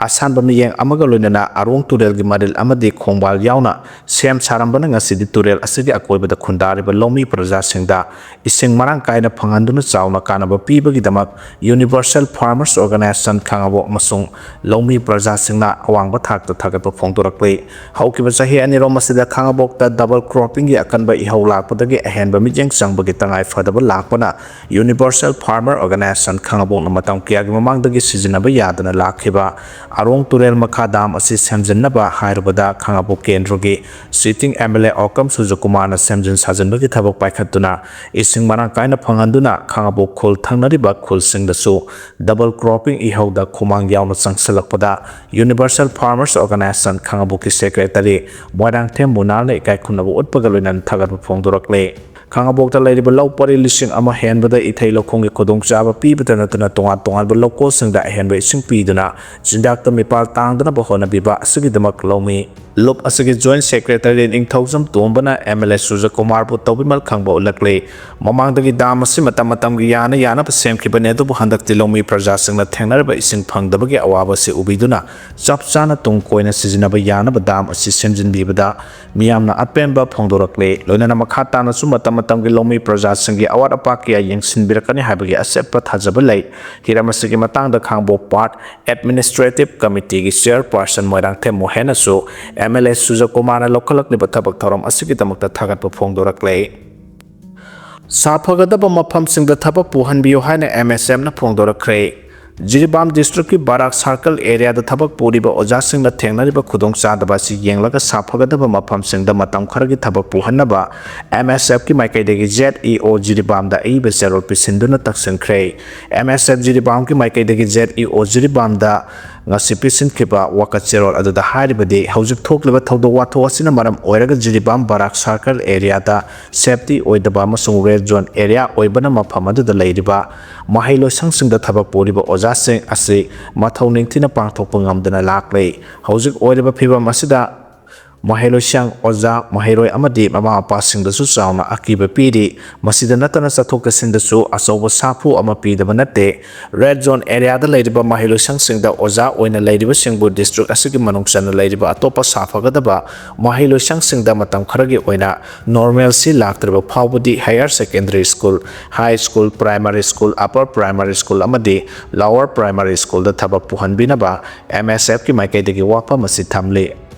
ꯑꯁꯥꯟꯕ ꯃꯤꯠꯌꯦꯡ ꯑꯃꯒ ꯂꯣꯏꯅꯅ ꯑꯔꯣꯡ ꯇꯨꯔꯦꯜꯒꯤ ꯃꯔꯤꯜ ꯑꯃꯗꯤ ꯈꯣꯡꯕꯥꯜ ꯌꯥꯎꯅ ꯁꯦꯝ ꯁꯥꯔꯝꯕꯅ ꯉꯁꯤꯗꯤ ꯇꯨꯔꯦꯜ ꯑꯁꯤꯒꯤ ꯑꯀꯣꯏꯕꯗ ꯈꯨꯟꯗꯥꯔꯤꯕ ꯂꯧꯃꯤ ꯄ꯭ꯔꯖꯥꯁꯤꯡꯗ ꯏꯁꯤꯡ ꯃꯔꯥꯡ ꯀꯥꯏꯅ ꯐꯪꯍꯟꯗꯨꯅ ꯆꯥꯎꯅ ꯀꯥꯟꯅꯕ ꯄꯤꯕꯒꯤꯗꯃꯛ Universal Farmers Organization ꯈꯥꯉꯕꯣꯛ ꯑꯃꯁꯨꯡ ꯂꯧꯃꯤ ꯄ꯭ꯔꯖꯥꯁꯤꯡꯅ ꯑꯋꯥꯡꯕ ꯊꯥꯛꯇ ꯊꯥꯒꯠꯄ ꯐꯣꯡꯗꯣꯔꯛꯂꯤ꯫ ꯍꯧꯈꯤꯕ ꯆꯍꯤ ꯑꯅꯤꯔꯣꯝ ꯑꯁꯤꯗ ꯈꯥꯉꯕꯣꯛꯇ ꯗꯕꯜ ꯀ꯭ꯔꯣꯞꯄꯤꯡꯒꯤ ꯑꯀꯟꯕ ꯏꯍꯧ ꯂꯥꯛꯄꯗꯒꯤ ꯑꯍꯦꯟꯕ ꯃꯤꯠꯌꯦꯡ ꯆꯪꯕꯒꯤ ꯇꯉꯥꯏ ꯐꯗꯕ ꯂꯥꯛꯄꯅ Universal Farmer Organization ꯈꯥꯉꯕꯣꯛꯅ ꯃꯇꯝ ꯀꯌꯥꯒꯤ ꯃꯃꯥꯡꯗꯒꯤ ꯁꯤꯖꯤꯟꯅꯕ ꯌꯥꯗꯅ ꯂꯥꯛꯈꯤꯕ ꯑꯔꯣꯡ ꯇꯨꯔꯦꯜ ꯃꯈꯥ ꯗꯥꯝ ꯑꯁꯤ ꯁꯦꯝꯖꯤꯟꯅꯕ ꯍꯥꯏꯔꯨꯕꯗ ꯈꯥꯉꯕꯣꯛ ꯀꯦꯟꯗ꯭ꯔꯒꯤ sitting M L A Okram ꯁꯨꯔꯖꯀꯨꯃꯥꯔꯅ ꯁꯦꯝꯖꯤꯟ ꯁꯥꯖꯤꯟꯕꯒꯤ ꯊꯕꯛ ꯄꯥꯏꯈꯠꯇꯨꯅ ꯏꯁꯤꯡ ꯃꯔꯥꯡ ꯀꯥꯏꯅ ꯐꯪꯍꯟꯗꯨꯅ ꯈꯥꯉꯕꯣꯛ ꯈꯨꯜ ꯊꯪꯅꯔꯤꯕ ꯈꯨꯜꯁꯤꯡꯗꯁꯨ ꯗꯕꯜ ꯀ꯭ꯔꯣꯞꯄꯤꯡ ꯏꯍꯧꯗ ꯈꯨꯃꯥꯡ ꯌꯥꯎꯅ ꯆꯪꯁꯤꯜꯂꯛꯄꯗ Universal Farmers Organization ꯈꯥꯉꯕꯣꯛꯀꯤ ꯁꯦꯀ꯭ꯔꯦꯇꯔꯤ ꯃꯣꯏꯔꯥꯡꯊꯦꯝ ꯃꯨꯅꯥꯜꯅ ꯏꯀꯥꯏ ꯈꯨꯝꯅꯕ ꯎꯠꯄꯒ ꯂꯣꯏꯅꯅ ꯊꯥꯒꯠꯄ ꯐꯣꯡꯗꯣꯔꯛꯂꯦ꯫ ꯈꯥꯉꯕꯣꯛꯇ ꯂꯩꯔꯤꯕ ꯂꯧ ꯄꯔꯤ ꯂꯤꯁꯤꯡ ꯑꯃ ꯍꯦꯟꯕꯗ ꯏꯊꯩ ꯂꯧꯈꯣꯡꯒꯤ ꯈꯨꯗꯣꯡꯆꯥꯕ ꯄꯤꯕꯇ ꯅꯠꯇꯅ ꯇꯣꯉꯥꯟ ꯇꯣꯉꯥꯟꯕ ꯂꯧꯀꯣꯜꯁꯤꯡꯗ ꯑꯍꯦꯟꯕ ꯏꯁꯤꯡ ꯄꯤꯗꯨꯅ ꯆꯤꯟꯖꯥꯛꯇ ꯃꯤꯄꯥꯜ ꯇꯥꯡꯗꯅꯕ ꯍꯣꯠꯅꯕꯤꯕ ꯑꯁꯤꯒꯤꯗꯃꯛ ꯂꯧꯃꯤ ꯂꯨꯞ ꯑꯁꯤꯒꯤ Joint Secretary Ningthoujam ꯇꯣꯝꯕꯅ M L A ꯁꯨꯖꯥ ꯀꯨꯃꯥꯔꯕꯨ ꯇꯧꯕꯤꯃꯜ ꯈꯪꯕ ꯎꯠꯂꯛꯂꯤ꯫ ꯃꯃꯥꯡꯗꯒꯤ ꯗꯥꯝ ꯑꯁꯤ ꯃꯇꯝ ꯃꯇꯝꯒꯤ ꯌꯥꯅ ꯌꯥꯅꯕ ꯁꯦꯝꯈꯤꯕꯅꯤ, ꯑꯗꯨꯕꯨ ꯍꯟꯗꯛꯇꯤ ꯂꯧꯃꯤ ꯄ꯭ꯔꯖꯥꯁꯤꯡꯅ ꯊꯦꯡꯅꯔꯤꯕ ꯏꯁꯤꯡ ꯐꯪꯗꯕꯒꯤ ꯑꯋꯥꯕ ꯑꯁꯤ ꯎꯕꯤꯗꯨꯅ ꯆꯞ ꯆꯥꯅ ꯇꯨꯡ ꯀꯣꯏꯅ ꯁꯤꯖꯤꯟꯅꯕ ꯌꯥꯅꯕ ꯗꯥꯝ ꯑꯁꯤ ꯁꯦꯝꯖꯤꯟꯕꯤꯕꯗ ꯃꯤꯌꯥꯝꯅ ꯑꯄꯦꯟꯕ ꯐꯣꯡꯗꯣꯔꯛꯂꯤ꯫ ꯂꯣꯏꯅꯅ ꯃꯈꯥ ꯇꯥꯅꯁꯨ ꯃꯇꯝ ꯃꯇꯝꯒꯤ ꯂꯧꯃꯤ ꯄ꯭ꯔꯖꯥꯁꯤꯡꯒꯤ ꯑꯋꯥꯠ ꯑꯄꯥ ꯀꯌꯥ ꯌꯦꯡꯁꯤꯟꯕꯤꯔꯛꯀꯅꯤ ꯍꯥꯏꯕꯒꯤ ꯑꯆꯦꯠꯄ ꯊꯥꯖꯕ ꯂꯩ꯫ ꯍꯤꯔꯝ ꯑꯁꯤꯒꯤ ꯃꯇꯥꯡꯗ ꯈꯥꯡꯕꯣꯛ Part Administrative Committeeꯒꯤ Chairperson Moirangthem ꯃꯣꯍꯦꯟꯅꯁꯨ M L A ꯁꯨꯖꯥ ꯀꯨꯃꯥꯔꯅ ꯂꯧꯈꯠꯂꯛꯂꯤꯕ ꯊꯕꯛ ꯊꯧꯔꯝ ꯑꯁꯤꯒꯤꯗꯃꯛꯇ ꯊꯥꯒꯠꯄ ꯐꯣꯡꯗꯣꯔꯛꯂꯦ꯫ ꯁꯥꯐꯒꯗꯕ ꯃꯐꯝꯁꯤꯡꯗ ꯊꯕꯛ ꯄꯨꯍꯟꯕꯤꯌꯨ ꯍꯥꯏꯅ M S Fꯅ ꯐꯣꯡꯗꯣꯔꯛꯈ꯭ꯔꯦ꯫ ꯖꯤꯔꯤꯕꯥꯝ districtꯀꯤ ꯕꯔꯥꯛ circle areaꯗ ꯊꯕꯛ ꯄꯨꯔꯤꯕ ꯑꯣꯖꯥꯁꯤꯡꯅ ꯊꯦꯡꯅꯔꯤꯕ ꯈꯨꯗꯣꯡꯆꯥꯗꯕ ꯑꯁꯤ ꯌꯦꯡꯂꯒ ꯁꯥꯐꯒꯗꯕ ꯃꯐꯝꯁꯤꯡꯗ ꯃꯇꯝ ꯈꯔꯒꯤ ꯊꯕꯛ ꯄꯨꯍꯟꯅꯕ M S Fꯀꯤ ꯃꯥꯏꯀꯩꯗꯒꯤ Z E O ꯖꯤꯔꯤꯕꯥꯝꯗ ꯑꯏꯕ ꯆꯦꯔꯣꯜ ꯄꯤꯁꯤꯟꯗꯨꯅ ꯇꯛꯁꯤꯟꯈ꯭ꯔꯦ꯫ M S F ꯖꯤꯔꯤꯕꯥꯝꯒꯤ ꯃꯥꯏꯀꯩꯗꯒꯤ Z E O ꯖꯤꯔꯤꯕꯥꯝꯗ ꯉꯁꯤ ꯄꯤꯁꯤꯟꯈꯤꯕ ꯋꯥꯀꯠ ꯆꯦꯔꯣꯜ ꯑꯗꯨꯗ ꯍꯥꯏꯔꯤꯕꯗꯤ, ꯍꯧꯖꯤꯛ ꯊꯣꯛꯂꯤꯕ ꯊꯧꯗꯣꯛ ꯋꯥꯊꯣꯛ ꯑꯁꯤꯅ ꯃꯔꯝ ꯑꯣꯏꯔꯒ ꯖꯤꯔꯤꯕꯥꯝ ꯕꯔꯥꯛ circle areaꯗ safety ꯑꯣꯏꯗꯕ ꯑꯃꯁꯨꯡ red zone area ꯑꯣꯏꯕꯅ ꯃꯐꯝ ꯑꯗꯨꯗ ꯂꯩꯔꯤꯕ ꯃꯍꯩꯂꯣꯏꯁꯪꯁꯤꯡꯗ ꯊꯕꯛ ꯄꯨꯔꯤꯕ ꯑꯣꯖꯥꯁꯤꯡ ꯑꯁꯤ ꯃꯊꯧ ꯅꯤꯡꯊꯤꯅ ꯄꯥꯡꯊꯣꯛꯄ ꯉꯝꯗꯅ ꯂꯥꯛꯂꯤ꯫ ꯍꯧꯖꯤꯛ ꯑꯣꯏꯔꯤꯕ ꯐꯤꯚꯝ ꯑꯁꯤꯗ ꯃꯍꯩꯂꯣꯏꯁꯪ, ꯑꯣꯖꯥ, ꯃꯍꯩꯔꯣꯏ ꯑꯃꯗꯤ ꯃꯃꯥ ꯃꯄꯥꯁꯤꯡꯗꯁꯨ ꯆꯥꯎꯅ ꯑꯀꯤꯕ ꯄꯤꯔꯤ꯫ ꯃꯁꯤꯗ ꯅꯠꯇꯅ ꯆꯠꯊꯣꯛ ꯆꯠꯁꯤꯟꯗꯁꯨ ꯑꯆꯧꯕ ꯁꯥꯐꯨ ꯑꯃ ꯄꯤꯗꯕ ꯅꯠꯇꯦ꯫ Red zone areaꯗ ꯂꯩꯔꯤꯕ ꯃꯍꯩꯂꯣꯏꯁꯪꯁꯤꯡꯗ ꯑꯣꯖꯥ ꯑꯣꯏꯅ ꯂꯩꯔꯤꯕꯁꯤꯡꯕꯨ district ꯑꯁꯤꯒꯤ ꯃꯅꯨꯡ ꯆꯟꯅ ꯂꯩꯔꯤꯕ ꯑꯇꯣꯞꯄ ꯁꯥꯐꯒꯗꯕ ꯃꯍꯩꯂꯣꯏꯁꯪꯁꯤꯡꯗ ꯃꯇꯝ ꯈꯔꯒꯤ ꯑꯣꯏꯅ normalcy ꯂꯥꯛꯇ꯭ꯔꯤꯕ ꯐꯥꯎꯕꯗꯤ higher secondary school, high school, primary school, upper primary school ꯑꯃꯗꯤ lower primary schoolꯗ ꯊꯕꯛ ꯄꯨꯍꯟꯕꯤꯅꯕ M S Fꯀꯤ ꯃꯥꯏꯀꯩꯗꯒꯤ ꯋꯥꯐꯝ ꯑꯁꯤ ꯊꯝꯂꯤ꯫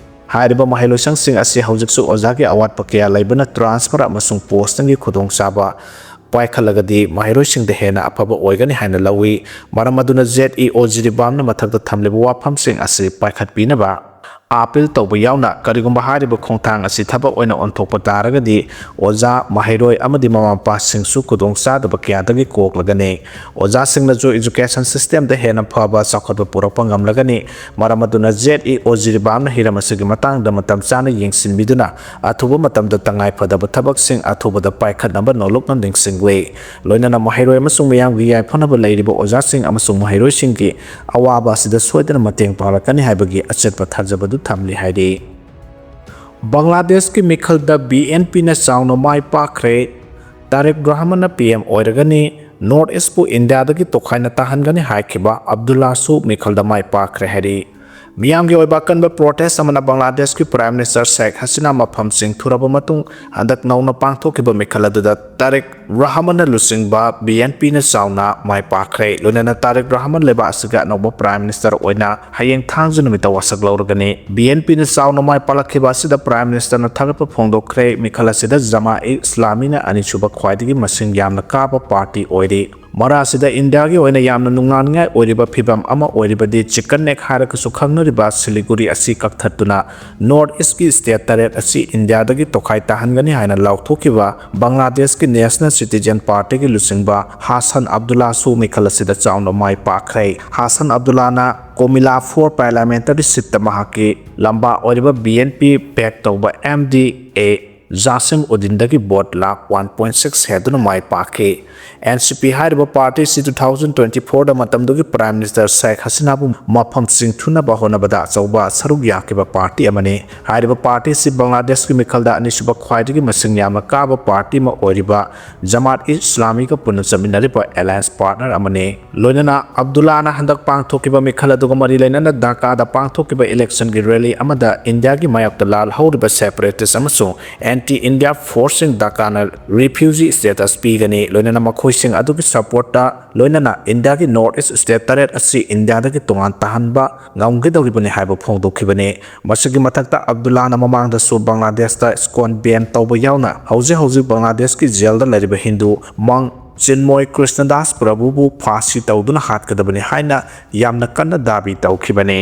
ꯍꯥꯏꯔꯤꯕ ꯃꯍꯩꯂꯣꯏꯁꯪꯁꯤꯡ ꯑꯁꯤ ꯍꯧꯖꯤꯛꯁꯨ ꯑꯣꯖꯥꯒꯤ ꯑꯋꯥꯠꯄ ꯀꯌꯥ ꯂꯩꯕꯅ transfer ꯑꯃꯁꯨꯡ postingꯒꯤ ꯈꯨꯗꯣꯡꯆꯥꯕ ꯄꯥꯏꯈꯠꯂꯒꯗꯤ ꯃꯍꯩꯔꯣꯏꯁꯤꯡꯗ ꯍꯦꯟꯅ ꯑꯐꯕ ꯑꯣꯏꯒꯅꯤ ꯍꯥꯏꯅ ꯂꯧꯏ꯫ ꯃꯔꯝ ꯑꯗꯨꯅ Z E O ꯖꯤꯔꯤꯕꯥꯝꯅ ꯃꯊꯛꯇ ꯊꯝꯂꯤꯕ ꯋꯥꯐꯝꯁꯤꯡ ꯑꯁꯤ ꯄꯥꯏꯈꯠꯄꯤꯅꯕ appeal ꯇꯧꯕ ꯌꯥꯎꯅ ꯀꯔꯤꯒꯨꯝꯕ ꯍꯥꯏꯔꯤꯕ ꯈꯣꯡꯊꯥꯡ ꯑꯁꯤ ꯊꯕꯛ ꯑꯣꯏꯅ ꯑꯣꯟꯊꯣꯛꯄ ꯇꯥꯔꯒꯗꯤ ꯑꯣꯖꯥ, ꯃꯍꯩꯔꯣꯏ ꯑꯃꯗꯤ ꯃꯃꯥ ꯃꯄꯥꯁꯤꯡꯁꯨ ꯈꯨꯗꯣꯡꯆꯥꯗꯕ ꯀꯌꯥꯗꯒꯤ ꯀꯣꯛꯂꯒꯅꯤ꯫ ꯑꯣꯖꯥꯁꯤꯡꯅꯁꯨ education systemꯗ ꯍꯦꯟꯅ ꯐꯕ ꯆꯥꯎꯈꯠꯄ ꯄꯨꯔꯛꯄ ꯉꯝꯂꯒꯅꯤ꯫ ꯃꯔꯝ ꯑꯗꯨꯅ Z E O ꯖꯤꯔꯤꯕꯥꯝꯅ ꯍꯤꯔꯝ ꯑꯁꯤꯒꯤ ꯃꯇꯥꯡꯗ ꯃꯇꯝ ꯆꯥꯅ ꯌꯦꯡꯁꯤꯟꯕꯤꯗꯨꯅ ꯑꯊꯨꯕ ꯃꯇꯝꯗ ꯇꯉꯥꯏ ꯐꯗꯕ ꯊꯕꯛꯁꯤꯡ ꯑꯊꯨꯕꯗ ꯄꯥꯏꯈꯠꯅꯕ ꯅꯣꯂꯨꯛꯅ ꯅꯤꯡꯁꯤꯡꯂꯤ꯫ ꯂꯣꯏꯅꯅ ꯃꯍꯩꯔꯣꯏ ꯑꯃꯁꯨꯡ ꯃꯤꯌꯥꯝꯒꯤ ꯌꯥꯏꯐꯅꯕ ꯂꯩꯔꯤꯕ ꯑꯣꯖꯥꯁꯤꯡ ꯑꯃꯁꯨꯡ ꯃꯍꯩꯔꯣꯏꯁꯤꯡꯒꯤ ꯑꯋꯥꯕ ꯑꯁꯤꯗ ꯁꯣꯏꯗꯅ ꯃꯇꯦꯡ ꯄꯥꯡꯂꯛꯀꯅꯤ ꯍꯥꯏꯕꯒꯤ ꯑꯆꯦꯠꯄ ꯊꯥꯖꯕꯗꯨ ꯊꯝꯂꯤ ꯍꯥꯏꯔꯤ꯫ ꯕꯪꯒ꯭ꯂꯥꯗꯦꯁꯀꯤ ꯃꯤꯈꯜꯗ ꯕꯤ ꯑꯦꯟ ꯄꯤꯅ ꯆꯥꯎꯅ ꯃꯥꯏ ꯄꯥꯛꯈ꯭ꯔꯦ꯫ ꯇꯥꯔꯦꯛ ꯔꯍꯃꯟꯅ ꯄꯤ ꯑꯦꯝ ꯑꯣꯏꯔꯒꯅꯤ꯫ ꯅꯣꯔꯠ ꯏꯁꯄꯨ ꯏꯟꯗꯤꯌꯥꯗꯒꯤ ꯇꯣꯈꯥꯏꯅ ꯇꯥꯍꯟꯒꯅꯤ ꯍꯥꯏꯈꯤꯕ ꯑꯕꯗꯨꯜꯂꯥꯁꯨ ꯃꯤꯈꯜꯗ ꯃꯥꯏ ꯄꯥꯛꯈ꯭ꯔꯦ ꯍꯥꯏꯔꯤ꯫ ꯃꯤꯌꯥꯝꯒꯤ ꯑꯣꯏꯕ ꯑꯀꯟꯕ ꯄ꯭ꯔꯣꯇꯦꯁ ꯑꯃꯅ ꯕꯪꯒ꯭ꯂꯥꯗꯦꯁꯀꯤ ꯄ꯭ꯔꯥꯏꯝ ꯃꯤꯅꯤꯁꯇꯔ ꯁꯦꯈ ꯍꯁꯤꯅꯥ ꯃꯐꯝ ꯆꯤꯡꯊꯨꯔꯕ ꯃꯇꯨꯡ ꯍꯟꯗꯛ ꯅꯧꯅ ꯄꯥꯡꯊꯣꯛꯈꯤꯕ ꯃꯤꯈꯜ ꯑꯗꯨꯗ ꯇꯥꯔꯦꯛ ꯔꯍꯃꯟꯅ ꯂꯨꯆꯤꯡꯕ ꯕꯤ ꯑꯦꯟ ꯄꯤꯅ ꯆꯥꯎꯅ ꯃꯥꯏ ꯄꯥꯛꯈ꯭ꯔꯦ꯫ ꯂꯣꯏꯅꯅ ꯇꯥꯔꯦꯛ ꯔꯍꯃꯟ ꯂꯩꯕꯥꯛ ꯑꯁꯤꯒꯤ ꯑꯅꯧꯕ ꯄ꯭ꯔꯥꯏꯝ ꯃꯤꯅꯤꯁꯇꯔ ꯑꯣꯏꯅ ꯍꯌꯦꯡ ꯊꯥꯡꯖ ꯅꯨꯃꯤꯠꯇ ꯋꯥꯁꯛ ꯂꯧꯔꯒꯅꯤ꯫ ꯕꯤ ꯑꯦꯟ ꯄꯤꯅ ꯆꯥꯎꯅ ꯃꯥꯏ ꯄꯥꯛꯂꯛꯈꯤꯕ ꯑꯁꯤꯗ ꯄ꯭ꯔꯥꯏꯝ ꯃꯤꯅꯤꯁꯇꯔꯅ ꯊꯥꯒꯠꯄ ꯐꯣꯡꯗꯣꯛꯈ꯭ꯔꯦ꯫ ꯃꯤꯈꯜ ꯑꯁꯤꯗ ꯖꯃꯥ ꯏ ꯏꯁꯂꯥꯃꯤꯅ ꯑꯅꯤꯁꯨꯕ ꯈ꯭ꯋꯥꯏꯗꯒꯤ ꯃꯁꯤꯡ ꯌꯥꯝꯅ ꯀꯥꯕ ꯄꯥꯔꯇꯤ ꯑꯣꯏꯔꯤ꯫ ꯃꯔꯥ ꯑꯁꯤꯗ ꯏꯟꯗꯤꯌꯥꯒꯤ ꯑꯣꯏꯅ ꯌꯥꯝꯅ ꯅꯨꯡꯅꯥꯡꯅꯤꯡꯉꯥꯏ ꯑꯣꯏꯔꯤꯕ ꯐꯤꯕꯝ ꯑꯃ ꯑꯣꯏꯔꯤꯕꯗꯤ ꯆꯤꯀꯟ ꯅꯦꯛ ꯍꯥꯏꯔꯒꯁꯨ ꯈꯪꯅꯔꯤꯕ ꯁꯤꯂꯤꯒꯨꯔꯤ ꯑꯁꯤ ꯀꯛꯊꯠꯇꯨꯅ ꯅꯣꯔꯠ ꯏꯁꯀꯤ ꯁ꯭ꯇꯦꯠ ꯇꯔꯦꯠ ꯑꯁꯤ ꯏꯟꯗꯤꯌꯥꯗꯒꯤ ꯇꯣꯈꯥꯏ ꯇꯥꯍꯟꯒꯅꯤ ꯍꯥꯏꯅ ꯂꯥꯎꯊꯣꯛꯈꯤꯕ ꯕꯪꯒ꯭ꯂꯥꯗꯦꯁꯀꯤ ꯅꯦꯁꯅꯦꯜ ꯁꯤꯇꯤꯖꯦꯟ ꯄꯥꯔꯇꯤꯒꯤ ꯂꯨꯆꯤꯡꯕ ꯍꯥꯁꯟ ꯑꯕꯗꯨꯜꯂꯥꯁꯨ ꯃꯤꯈꯜ ꯑꯁꯤꯗ ꯆꯥꯎꯅ ꯃꯥꯏ ꯄꯥꯛꯈ꯭ꯔꯦ꯫ ꯍꯥꯁꯟ ꯑꯕꯗꯨꯜꯂꯥꯅ ꯀꯣꯃꯤꯂꯥ ꯐꯣꯔ ꯄꯥꯔꯂꯤꯌꯥꯃꯦꯟꯇꯔꯤ ꯁꯤꯠꯇ ꯃꯍꯥꯛꯀꯤ ꯂꯝꯕꯥ ꯑꯣꯏꯔꯤꯕ ꯕꯤ ꯑꯦꯟ ꯄꯤ ꯕꯦꯛ ꯇꯧꯕ ꯑꯦꯝ ꯗꯤ ꯑꯦ ꯖꯥꯁꯤꯝ ꯎꯗꯤꯟꯗꯒꯤ vote lakh one point six ꯍꯦꯟꯗꯨꯅ ꯃꯥꯏ ꯄꯥꯛꯈꯤ꯫ ꯑꯦꯟ ꯁꯤ ꯄꯤ ꯍꯥꯏꯔꯤꯕ ꯄꯥꯔꯇꯤ ꯑꯁꯤ ꯇꯨ ꯊꯥꯎꯖꯟ ꯇ꯭ꯋꯦꯟꯇꯤ ꯐꯣꯔꯗ ꯃꯇꯝꯗꯨꯒꯤ ꯄ꯭ꯔꯥꯏꯝ ꯃꯤꯅꯤꯁꯇꯔ ꯁꯦꯈ ꯍꯁꯤꯅꯥꯕꯨ ꯃꯐꯝ ꯆꯤꯡꯊꯨꯅꯕ ꯍꯣꯠꯅꯕꯗ ꯑꯆꯧꯕ ꯁꯔꯨꯛ ꯌꯥꯈꯤꯕ ꯄꯥꯔꯇꯤ ꯑꯃꯅꯤ꯫ ꯍꯥꯏꯔꯤꯕ ꯄꯥꯔꯇꯤ ꯑꯁꯤ ꯕꯪꯒ꯭ꯂꯥꯗꯦꯁꯀꯤ ꯃꯤꯈꯜꯗ ꯑꯅꯤꯁꯨꯕ ꯈ꯭ꯋꯥꯏꯗꯒꯤ ꯃꯁꯤꯡ ꯌꯥꯝꯅ ꯀꯥꯕ ꯄꯥꯔꯇꯤ ꯑꯃ ꯑꯣꯏꯔꯤꯕ ꯖꯃꯥꯠ ꯏ ꯏꯁꯂꯥꯃꯤꯒ ꯄꯨꯟꯅ ꯆꯠꯃꯤꯟꯅꯔꯤꯕ ꯑꯦꯂꯥꯌꯟꯁ ꯄꯥꯔꯠꯅꯔ ꯑꯃꯅꯤ꯫ ꯂꯣꯏꯅꯅ ꯑꯕꯗꯨꯜꯂꯥꯅ ꯍꯟꯗꯛ ꯄꯥꯡꯊꯣꯛꯈꯤꯕ ꯃꯤꯈꯜ ꯑꯗꯨꯒ ꯃꯔꯤ ꯂꯩꯅꯅ ꯙꯥꯀꯥꯗ ꯄꯥꯡꯊꯣꯛꯈꯤꯕ ꯏꯂꯦꯛꯁꯟꯒꯤ ꯔꯦꯂꯤ ꯑꯃꯗ ꯏꯟꯗꯤꯌꯥꯒꯤ ꯃꯥꯌꯣꯛꯇ ꯂꯥꯜꯍꯧꯔꯤꯕ ꯁꯦꯄꯔꯦꯇꯤꯁ ꯑꯃꯁꯨꯡ ꯑꯦꯟꯇꯤ ꯏꯟꯗꯤꯌꯥ ꯐꯣꯔꯁꯁꯤꯡ ꯙꯥꯀꯥꯅ ꯔꯤꯐ꯭ꯌꯨꯖꯤ ꯁ꯭ꯇꯦꯇꯁ ꯄꯤꯒꯅꯤ꯫ ꯂꯣꯏꯅꯅ ꯃꯈꯣꯏꯁꯤꯡ ꯑꯗꯨꯒꯤ ꯁꯄꯣꯔꯠꯇ ꯂꯣꯏꯅꯅ ꯏꯟꯗꯤꯌꯥꯒꯤ ꯅꯣꯔꯠ ꯏꯁ ꯁ꯭ꯇꯦꯠ ꯇꯔꯦꯠ ꯑꯁꯤ ꯏꯟꯗꯤꯌꯥꯗꯒꯤ ꯇꯣꯉꯥꯟ ꯇꯥꯍꯟꯕ ꯉꯝꯒꯗꯧꯔꯤꯕꯅꯤ ꯍꯥꯏꯕ ꯐꯣꯡꯗꯣꯛꯈꯤꯕꯅꯤ꯫ ꯃꯁꯤꯒꯤ ꯃꯊꯛꯇ ꯑꯕꯗꯨꯜꯂꯥꯅ ꯃꯃꯥꯡꯗꯁꯨ ꯕꯪꯒ꯭ꯂꯥꯗꯦꯁꯇ ꯏꯁꯀꯣꯟ ꯕꯦꯟ ꯇꯧꯕ ꯌꯥꯎꯅ ꯍꯧꯖꯤꯛ ꯍꯧꯖꯤꯛ ꯕꯪꯒ꯭ꯂꯥꯗꯦꯁꯀꯤ ꯖꯦꯜꯗ ꯂꯩꯔꯤꯕ ꯍꯤꯟꯗꯨ ꯃꯪ ꯆꯤꯟꯃꯣꯏ ꯀ꯭ꯔꯤꯁꯅꯗꯥꯁ ꯄ꯭ꯔꯚꯨꯕꯨ ꯐꯥꯁꯤ ꯇꯧꯗꯨꯅ ꯍꯥꯠꯀꯗꯕꯅꯤ ꯍꯥꯏꯅ ꯌꯥꯝꯅ ꯀꯟꯅ ꯗꯥꯕꯤ ꯇꯧꯈꯤꯕꯅꯤ꯫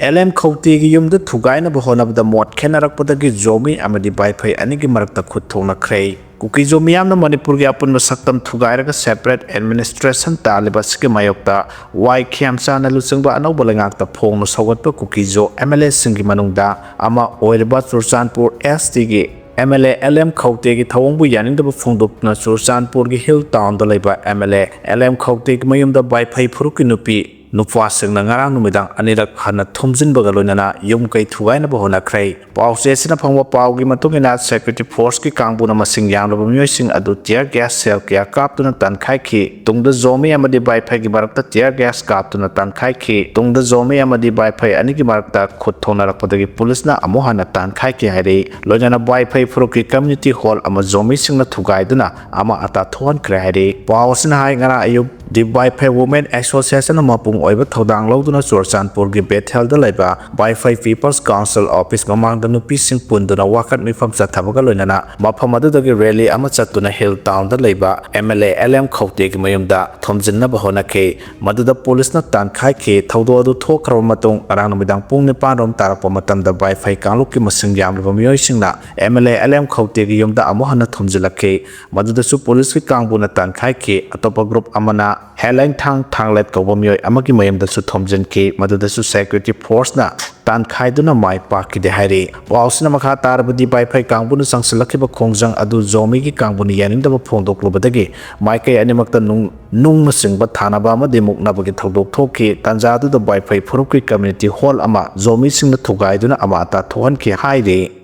ꯑꯦꯜ ꯑꯦꯝ ꯈꯧꯇꯦꯒꯤ ꯌꯨꯝꯗ ꯊꯨꯒꯥꯏꯅꯕ ꯍꯣꯠꯅꯕꯗ ꯃꯣꯠ ꯈꯦꯠꯅꯔꯛꯄꯗꯒꯤ ꯖꯣꯃꯤ ꯑꯃꯗꯤ ꯕꯥꯏꯐꯩ ꯑꯅꯤꯒꯤ ꯃꯔꯛꯇ ꯈꯨꯠ ꯊꯣꯛꯅꯈ꯭ꯔꯦ꯫ ꯀꯨꯀꯤꯖꯣ ꯃꯤꯌꯥꯝꯅ ꯃꯅꯤꯄꯨꯔꯒꯤ ꯑꯄꯨꯟꯕ ꯁꯛꯇꯝ ꯊꯨꯒꯥꯏꯔꯒ ꯁꯦꯄꯔꯦꯠ ꯑꯦꯗꯃꯤꯅꯤꯁꯇ꯭ꯔꯦꯁꯟ ꯇꯥꯜꯂꯤꯕ ꯑꯁꯤꯒꯤ ꯃꯥꯌꯣꯛꯇ ꯋꯥꯏ ꯈꯦꯝꯆꯥꯟꯅ ꯂꯨꯆꯤꯡꯕ ꯑꯅꯧꯕ ꯂꯩꯉꯥꯛꯇ ꯐꯣꯡꯅ ꯁꯧꯒꯠꯄ ꯀꯨꯀꯤꯖꯣ ꯑꯦꯝ ꯑꯦꯜ ꯑꯦꯁꯤꯡꯒꯤ ꯃꯅꯨꯡꯗ ꯑꯃ ꯑꯣꯏꯔꯤꯕ ꯆꯨꯔꯆꯥꯟꯄꯨꯔ ꯑꯦꯁ ꯇꯤꯒꯤ M L A L M ꯈꯧꯇꯦꯒꯤ ꯊꯧꯑꯣꯡꯕꯨ ꯌꯥꯅꯤꯡꯗꯕ ꯐꯣꯡꯗꯣꯛꯇꯨꯅ ꯆꯨꯔꯆꯥꯟꯄꯨꯔꯒꯤ ꯍꯤꯜ ꯇꯥꯎꯟꯗ ꯂꯩꯕ M L A L M ꯈꯧꯇꯦꯒꯤ ꯃꯌꯨꯝꯗ ꯕꯥꯏꯐꯩ ꯐꯨꯔꯨꯞꯀꯤ ꯅꯨꯄꯤ ꯅꯨꯄꯥꯁꯤꯡꯅ ꯉꯔꯥꯡ ꯅꯨꯃꯤꯗꯥꯡ ꯑꯅꯤꯔꯛ ꯍꯟꯅ ꯊꯨꯝꯖꯤꯟꯕꯒ ꯂꯣꯏꯅꯅ ꯌꯨꯝ ꯀꯩ ꯊꯨꯒꯥꯏꯅꯕ ꯍꯣꯠꯅꯈ꯭ꯔꯦ꯫ ꯄꯥꯎꯆꯦ ꯑꯁꯤꯅ ꯐꯪꯕ ꯄꯥꯎꯒꯤ ꯃꯇꯨꯡ ꯏꯟꯅ, ꯁꯦꯀ꯭ꯌꯨꯔꯤꯇꯤ ꯐꯣꯔꯁꯀꯤ ꯀꯥꯡꯕꯨꯅ ꯃꯁꯤꯡ ꯌꯥꯝꯂꯕ ꯃꯤꯑꯣꯏꯁꯤꯡ ꯑꯗꯨ tear gas shell ꯀꯌꯥ ꯀꯥꯞꯇꯨꯅ ꯇꯥꯟꯈꯥꯏꯈꯤ꯫ ꯇꯨꯡꯗ ꯖꯣꯃꯤ ꯑꯃꯗꯤ ꯕꯥꯏꯐꯩꯒꯤ ꯃꯔꯛꯇ tear gas ꯀꯥꯞꯇꯨꯅ ꯇꯥꯟꯈꯥꯏꯈꯤ꯫ ꯇꯨꯡꯗ ꯖꯣꯃꯤ ꯑꯃꯗꯤ ꯕꯥꯏꯐꯩ ꯑꯅꯤꯒꯤ ꯃꯔꯛꯇ ꯈꯨꯠ ꯊꯣꯛꯅꯔꯛꯄꯗꯒꯤ ꯄꯨꯂꯤꯁꯅ ꯑꯃꯨꯛ ꯍꯟꯅ ꯇꯥꯟꯈꯥꯏꯈꯤ ꯍꯥꯏꯔꯤ꯫ ꯂꯣꯏꯅꯅ ꯕꯥꯏꯐꯩ ꯐꯨꯔꯨꯞꯀꯤ community hall ꯑꯃ ꯖꯣꯃꯤꯁꯤꯡꯅ ꯊꯨꯒꯥꯏꯗꯨꯅ ꯑꯃ ꯑꯇꯥ ꯊꯣꯛꯍꯟꯈ꯭ꯔꯦ ꯍꯥꯏꯔꯤ꯫ ꯄꯥꯎ ꯑꯁꯤꯅ ꯍꯥꯏ, ꯉꯔꯥꯡ ꯑꯌꯨꯛ ꯗꯤ ꯕꯥꯏꯐꯩ Women Association ꯃꯄꯨꯡ ꯑꯣꯏꯕ ꯊꯧꯗꯥꯡ ꯂꯧꯗꯨꯅ ꯆꯨꯔꯆꯥꯟꯄꯨꯔꯒꯤ ꯕꯦꯊꯦꯜꯗ ꯂꯩꯕ ꯕꯥꯏꯐꯩ People's Council office ꯃꯃꯥꯡꯗ ꯅꯨꯄꯤꯁꯤꯡ ꯄꯨꯟꯗꯨꯅ ꯋꯥꯀꯠ ꯃꯤꯐꯝ ꯆꯠꯊꯕꯒ ꯂꯣꯏꯅꯅ ꯃꯐꯝ ꯑꯗꯨꯗꯒꯤ rally ꯑꯃ ꯆꯠꯇꯨꯅ ꯍꯤꯜ ꯇꯥꯎꯟꯗ ꯂꯩꯕ MLA LM ꯈꯧꯇꯦꯒꯤ ꯃꯌꯨꯝꯗ ꯊꯣꯝꯖꯤꯟꯅꯕ ꯍꯣꯠꯅꯈꯤ꯫ ꯃꯗꯨꯗ ꯄꯨꯂꯤꯁꯅ ꯇꯥꯟꯈꯥꯏꯈꯤ꯫ ꯊꯧꯗꯣꯛ ꯑꯗꯨ ꯊꯣꯛꯈ꯭ꯔꯕ ꯃꯇꯨꯡ ꯉꯔꯥꯡ ꯅꯨꯃꯤꯗꯥꯡ ꯄꯨꯡ ꯅꯤꯄꯥꯟ ꯔꯣꯝ ꯇꯥꯔꯛꯄ ꯃꯇꯝꯗ ꯕꯥꯏꯐꯩ ꯀꯥꯡꯂꯨꯞꯀꯤ ꯃꯁꯤꯡ ꯌꯥꯝꯂꯕ ꯃꯤꯑꯣꯏꯁꯤꯡꯅ MLA LM ꯈꯧꯇꯦꯒꯤ ꯌꯨꯝꯗ ꯑꯃꯨꯛ ꯍꯟꯅ ꯊꯣꯝꯖꯤꯜꯂꯛꯈꯤ꯫ ꯃꯗꯨꯗꯁꯨ ꯄꯨꯂꯤꯁꯀꯤ ꯀꯥꯡꯕꯨꯅ ꯇꯥꯟꯈꯥꯏꯈꯤ꯫ ꯑꯇꯣꯞꯄ group ꯑꯃꯅ ꯍꯦꯂꯦꯡꯊꯥꯡ ꯊꯥꯡꯂꯦꯠ ꯀꯧꯕ ꯃꯤꯑꯣꯏ ꯑꯃꯒꯤ ꯃꯌꯨꯝꯗꯁꯨ ꯊꯣꯝꯖꯤꯟꯈꯤ꯫ ꯃꯗꯨꯗꯁꯨ ꯁꯦꯀ꯭ꯌꯨꯔꯤꯇꯤ ꯐꯣꯔꯁꯅ ꯇꯥꯟꯈꯥꯏꯗꯨꯅ ꯃꯥꯏ ꯄꯥꯛꯈꯤꯗꯦ ꯍꯥꯏꯔꯤ꯫ ꯄꯥꯎꯁꯤꯅ ꯃꯈꯥ ꯇꯥꯔꯕꯗꯤ ꯕꯥꯏꯐꯩ ꯀꯥꯡꯕꯨꯅ ꯆꯪꯁꯤꯜꯂꯛꯈꯤꯕ ꯈꯣꯡꯖꯪ ꯑꯗꯨ ꯖꯣꯃꯤꯒꯤ ꯀꯥꯡꯕꯨꯅ ꯌꯥꯅꯤꯡꯗꯕ ꯐꯣꯡꯗꯣꯛꯂꯨꯕꯗꯒꯤ ꯃꯥꯏꯀꯩ ꯑꯅꯤꯃꯛꯇ ꯅꯨꯡ, ꯅꯨꯡꯅꯆꯤꯡꯕ ꯊꯥꯅꯕ ꯑꯃꯗꯤ ꯃꯨꯛꯅꯕꯒꯤ ꯊꯧꯗꯣꯛ ꯊꯣꯛꯈꯤ꯫ ꯇꯥꯟꯖꯥ ꯑꯗꯨꯗ ꯕꯥꯏꯐꯩ ꯐꯨꯔꯨꯞꯀꯤ community hall ꯑꯃ ꯖꯣꯃꯤꯁꯤꯡꯅ ꯊꯨꯒꯥꯏꯗꯨꯅ ꯑꯃ ꯑꯇꯥ ꯊꯣꯛꯍꯟꯈꯤ ꯍꯥꯏꯔꯤ꯫